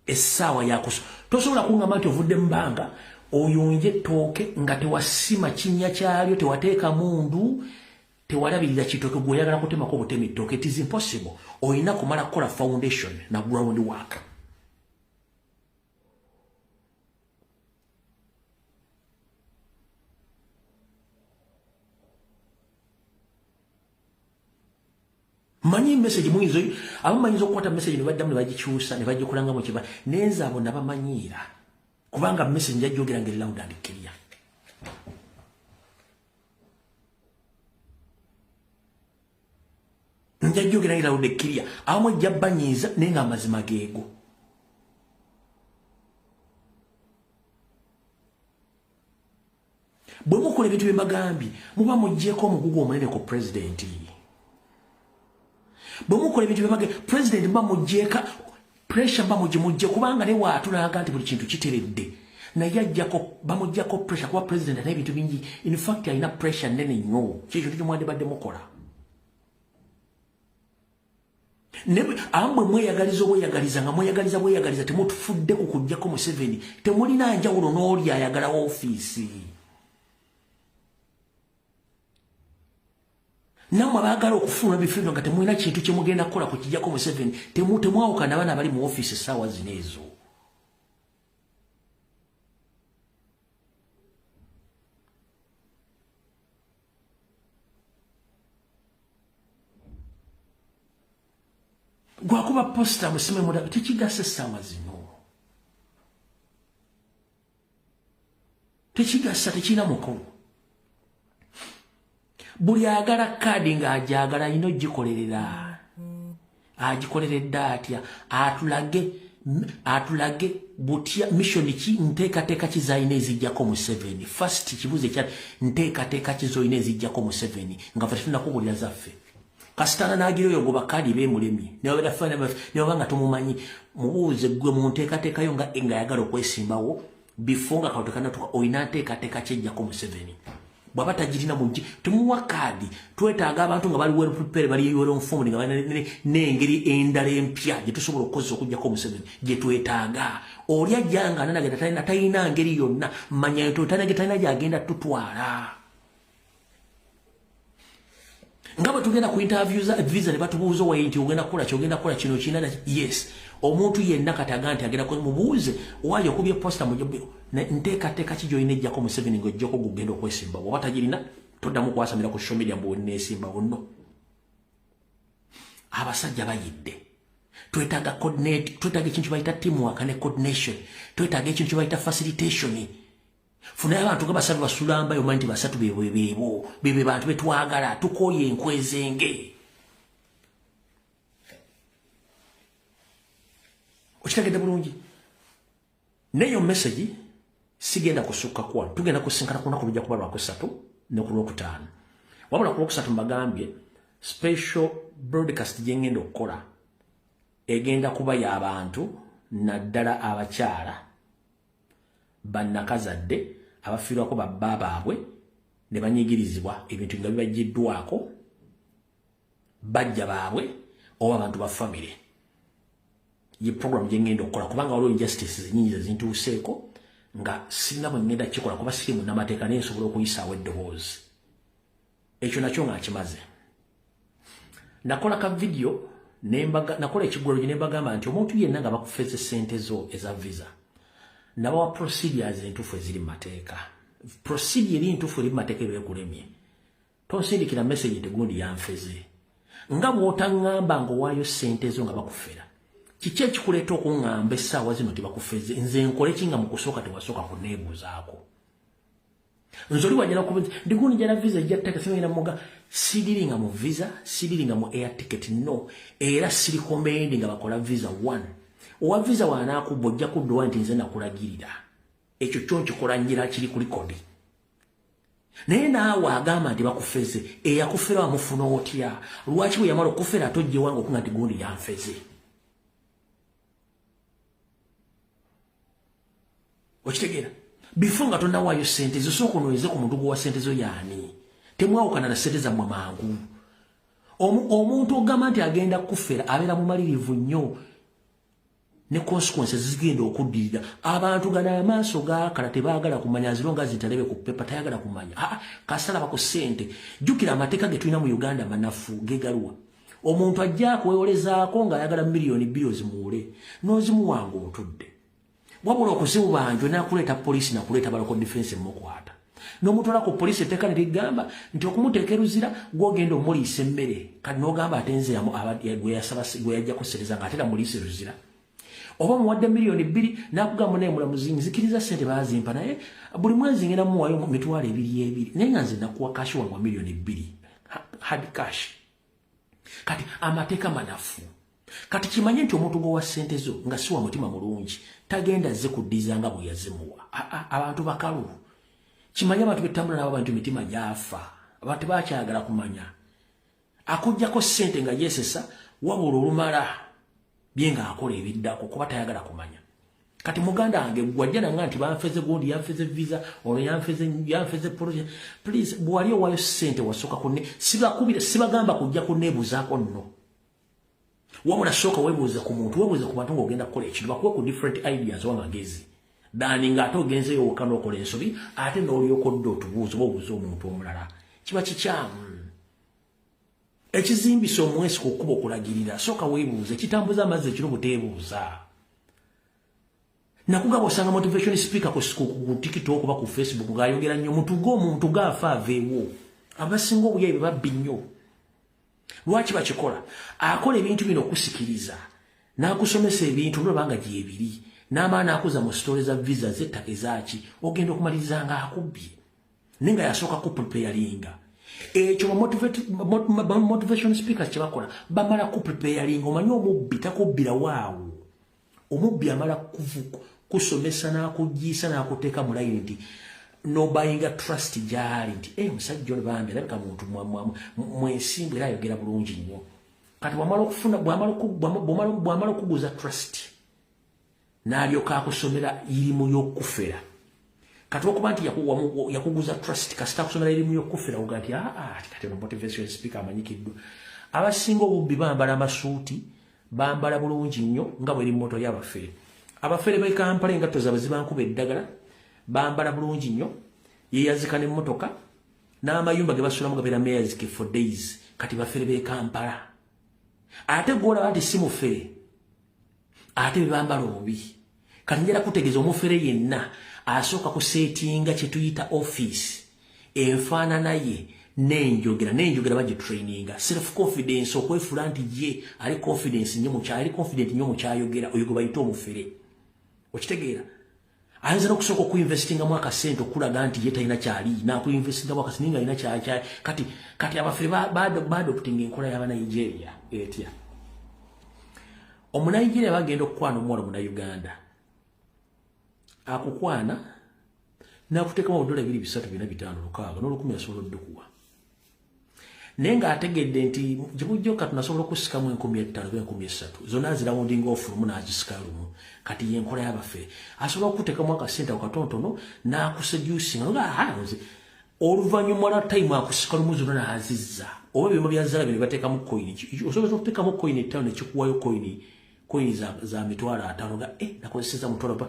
Essaawa yakuso tosobola kuŋŋamba nti ovudde mu bbanga oyonje ettooke nga tewasima kinnya kyalyo, tewateeka mundu, tewalabirira kitooke, gweoyagala kutemako obutemi ettooke. It is impossible. Olina kumala kukola foundation na ground work. Manyi message muyinza, abamu bayinza okukwata message ne baddamu ne bagikyusa ne bagikolanga mu kiba nenze. Abo nabamanyiira kubanga message njajjogera nga loud and clear. Njajjogera ngira ludde kirya. Awamu ejja banyiiza naye nga amazima geego. Bwe mukola ebintu bye mbagambye, muba muggyeko omugugu omunene ku pulezidenti. Bwe mukola ebintu bye mbagambye, pulezidenti muba muggyeka pressure, mba mugimugye kubanga ne waatulaga nti buli kintu kiteredde. Naye ajjako bamuggyako pressure kuba pulezidenti alina ebintu bingi. In fact alina pressure nnene nnyo. Kye kintu kye mwandibadde mukola. Amwe mweyagaliza obweyagaliza nga mweyagaliza bweyagaliza temutufudde ku kuggyako Museveni. Temulina njawulo n'oli ayagala ofiisi. Nammwe abaagala okufuna ebifo nga temulina kintu kye mugenda kukola ku kijjako Museveni, temwawukana abaana abali mu ofiisi essaawa zino ezo. Gwakuba posita musime muda tekigasa essaawa zino. Tekigasa, tekirina mukulu. Buli ayagala kaadi ng'agyagala alina ogikolerera. Agikoleredde atya? Atulage butya mission ki, nteekateeka ki z'alina eziggyako Museveni. First kibuuzo ekya nteekateeka ki z'olina eziggyako Museveni nga ffe tetunnakubuulira zaffe. Kasitana n'agira oyo goba kaadi beemulemye. Ne baba nga tomumanyi, mubuuze ggwe mu nteekateeka yo nga ayagala okwesimbawo before nga kawuka tekanatuuka olina nteekateeka ki ejjako Museveni. Bw'aba tagirina mujje tumuwa kaadi. Twetaaga abantu nga bali well prepared, bali well informed, nga balina n'engeri endala empya gye tusobola okukozesa okuggyako Museveni gye twetaaga. Oli ajja nga ananagenda talina ngeri yonna, manya nti talina gy'agenda tutwala. Nga bwe tugenda ku interview za visa ne batubuuza owaye nti ogenda kukola ki, ogenda kukola kino kinada. Yes, omuntu yenna kati aga nti agenda mubuuze owaayo okubye posta nteekateeka ki gy'olina ejjako Museveni ng'ojjako gugenda okwesimba. Bw'oba tagirina toddamu kwasamira ku social media mbu neesimbawo. Nno abasajja bayidde. Twetaaga coordinate, twetaaga ekintu kye bayita teamwork ne coordination, twetaaga ekintu kye bayita facilitation. Funayo abantu nga basatu basulambayo omanyi nti basatu beebo bebe bantu betwagala, tukooye enkwezenge. Okitegedde bulungi? N'eyo message sigenda kusukka kuwano. Tugenda kusinkana ku lunaku lujja kuba lwakusatu ne ku lwokutaano. Wabula ku lwokusatu mbagambye special broadcast gye ngenda okukola egenda kuba y'abantu naddala abakyala bannakazadde abafiirwako babba baabwe ne banyigirizibwa ebintu nga bibaggiddwako bajja baabwe oba abantu ba famire. Ye program gye ngenda okukola kubanga waliwo injustices nnyingi ezintuuseeko nga sirina bwe ngenda kikola kuba siri munnamateeka naye nsobola okuyisaawo eddoboozi. Ekyo nakyo nga nkimaze. Nakola ka video, nakola ekiggulo ne mbagamba nti omuntu yenna nga bakufeze ssente zo eza visa, nabawa procedures entuufu eziri mu mateeka. Procedure eri ntuufu eri mu mateeka ebeekulemye. Tonsindikira message nti gundi yanfeze. Nga bw'otaŋŋamba ng'owaayo ssente zo nga bakufera. Kiki ekikuleeta okuŋŋamba essaawa zino tebakufeze? Nze nkole ki nga mu kusooka tewasooka kunneebuuzaako? Nze oli wajjala kubuuza ndi gundi njala visa ejja ttaka simanyina muga. Sidiringa mu visa, sidiringa mu air ticket, no. Era sirikomendi nga bakola visa one. Owa visa w'anaakubba ojja kudduwa nti nze nakulagirira. Ekyo kyo nkikola ngira kiri ku likodi. Naye naawe agamba nti bakufeze, eyakufera wamufuna otya? Lwaki bwe yamala okufera ate ojja ewange okuŋŋamba nti gundi yanfeze? Okitegeera? Before nga tonnawaayo ssente zo, sooka onoonyeze ku muntu gw'owa ssente zo y'ani. Temwawukana na ssente zammwe mangu. Omuntu ogamba nti agenda kufera abeera mumalirivu nnyo ne consequences zigenda okuddirira. Abantu gano amaaso gaakala tebaagala kumanya, aziro nga zitalebe ku pepa tayagala kumanya. Kasalaba ku ssente. Jjukira amateeka ge tulina mu Uganda manafu gegaluwa. Omuntu ajja akwewolezaako ng'ayagala 2 miliyoni ozimuwole, n'ozimuwanga otudde. Wabula okuzimubanjo n'akuleeta poliisi, nakuleeta ba local defense emukwata. N'omutwala ku poliisi, etteeka ne ligamba nti okumuteeka eruzira gw'ogenda omuliisa emmere. Kati n'ogamba ate nze gwe yajjako ssente zange ate namuliisa eruzira. Oba muwadde 2 miliyoni n'akugamba naye mulamuzi nzikiriza ssente baazimpa naye buli mwezi ngenda muwaayo 20,000 20, naye nga nze nakuwa cash wange wa 2 miliyoni hard cash. Kati amateeka manafu. Kati kimanye nti omuntu gwowa ssente zo nga si wa mutima mulungi tagenda azze kuddiza nga bwe yazimuwa. Abantu bakalu. Kimanye abantu betambula nabo abantu emitima gyafa. Abantu tebakyagala kumanya. Akuggyako ssente nga yeesesa, wabula olumala bye ng'akola ebiddako kuba tayagala kumanya. Kati muganda wange gwajja nanga nti banfeze gundi, yanfeze visa, ono yanfeze project. Please, bw'ali owayo ssente wasooka kunne, sibakubira, sibagamba kujja kunneebuuzaako nno. Wabula sooka weebuuze ku muntu, weebuuze ku bantu ng'ogenda kukola ekintu, bakuwe ku different ideas oba amagezi. Dani ng'ate ogenzeeyo wokka n'okola ensobi, ate n'olyoka odda otubuuza oba obuuza omuntu omulala. Kiba kikyamu. Ekizimbisa omwesi ku kkubo okulagirira, sooka weebuuze, kitambuza amazzi ekiro buteebuuza. Nakugaba osanga motivation speaker ku TikTok oba ku Facebook ng'ayogera nnyo, mutuge omuntu gaafa aveewo. Abasinga obuyayi babbi nnyo. Lwaki bakikola? Akola ebintu bino okusikiriza, n'akusomesa ebintu olaba nga gyebiri, n'amala n'akuza mu sitole za visa z'ettaka ezaaki, ogenda okumaliriza ng'akubbye. Naye nga yasooka kupreparinga. Ekyo ba motivation speakers kye bakola, bamala kupreparinga. Omanyi omubbi takubbira waawo. Omubbi amala kusomesa n'akugiisa n'akuteeka mu layini nti nobayinga trust gyali nti omusajja ono bambi alabika muntu mwesimbu era ayogera bulungi nnyo. Kati bw'amala okuguza trust n'alyoka akusomera irimu y'okufera. Kati okuba nti yakuguza trust, kasita akusomera irimu y'okufera oga nti kati ono motivation speaker amanyikiddwa. Abasinga obubbi bambala amasuuti, bambala bulungi nnyo nga bweri mmoto y'abafere. Abafere b'e Kampala engatto zaabwe ziba nkuba eddagala, bambala bulungi nnyo, yeeyazika n'emmotoka n'amayumba ge basulamu gabeera meeyazike for days. Kati bafere b'e Kampala. Ate gw'olaba nti si mufere, ate be bambala obubi. Kati njala kutegeeza omufere yenna asooka kuseetinga kye tuyita office, enfaanana ye n'enjogera bagitraininga, self confidence, okwefuula nti ye ali confidence nnyo, ali confident nnyo mu kyayogera, oyo gwe bayita omufere. Okitegeera? Ayinza n'okusooka okuinvestingamu akasente okulaga nti ye talina kyali, n'akuinvestingamu akasente nga alina kyakya. Kati abafere baadoptinga enkola y'Abanigeria etya? Omunigeria bagenda okukwana omuwala Omunauganda, akukwana n'akuteekamu obudola 2, 3, 4, 5, 6 n'olukumi asobola oddukuwa, naye ng'ategedde nti gye bujja kati nasobola okusikamu 5000 oba 3000, zonna ziroundinga off lumu n'azisika lumu. Kati yenkola y'abafere, asobola okuteekamu akasente ako katonotono n'akuseducinga nze oluvannyuma lwa time akusika lumu zonna n'azizza, oba ebyuma bya zala bino bateekamu koyini, osobola okuteekamu koyini 5 nekikuwayo koyini za 500,000 ga nakozeseza mutwalo pa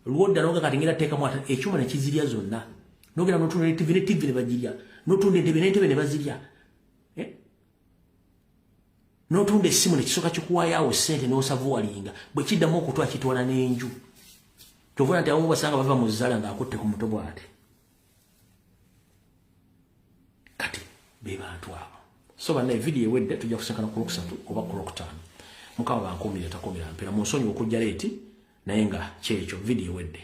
lwodda noga kati ngenda teekamu ata ekyuma ne kizirya zonna, nogenda n'otunda ne TV ne TV ne bagirya, n'otunda entebe n'entebe ne bazirya, n'otunda essimu ne kisooka kikuwaayo awo ssente n'osavuwalinga, bwe kiddamu okutwa kitwala n'enju. Kyova nti abamu basanga bava mu zzala ng'akutte ku muto bw'ati. Kati be bantu abo. So bannaye, vidiyo ewedde, tujja kusinkana ku Lwokusatu oba ku Lwokutaano. Mukama bankuumire, takuumira mpeera. Mu nsonyi okujja late, naye nga kyekyo, vidiyo ewedde.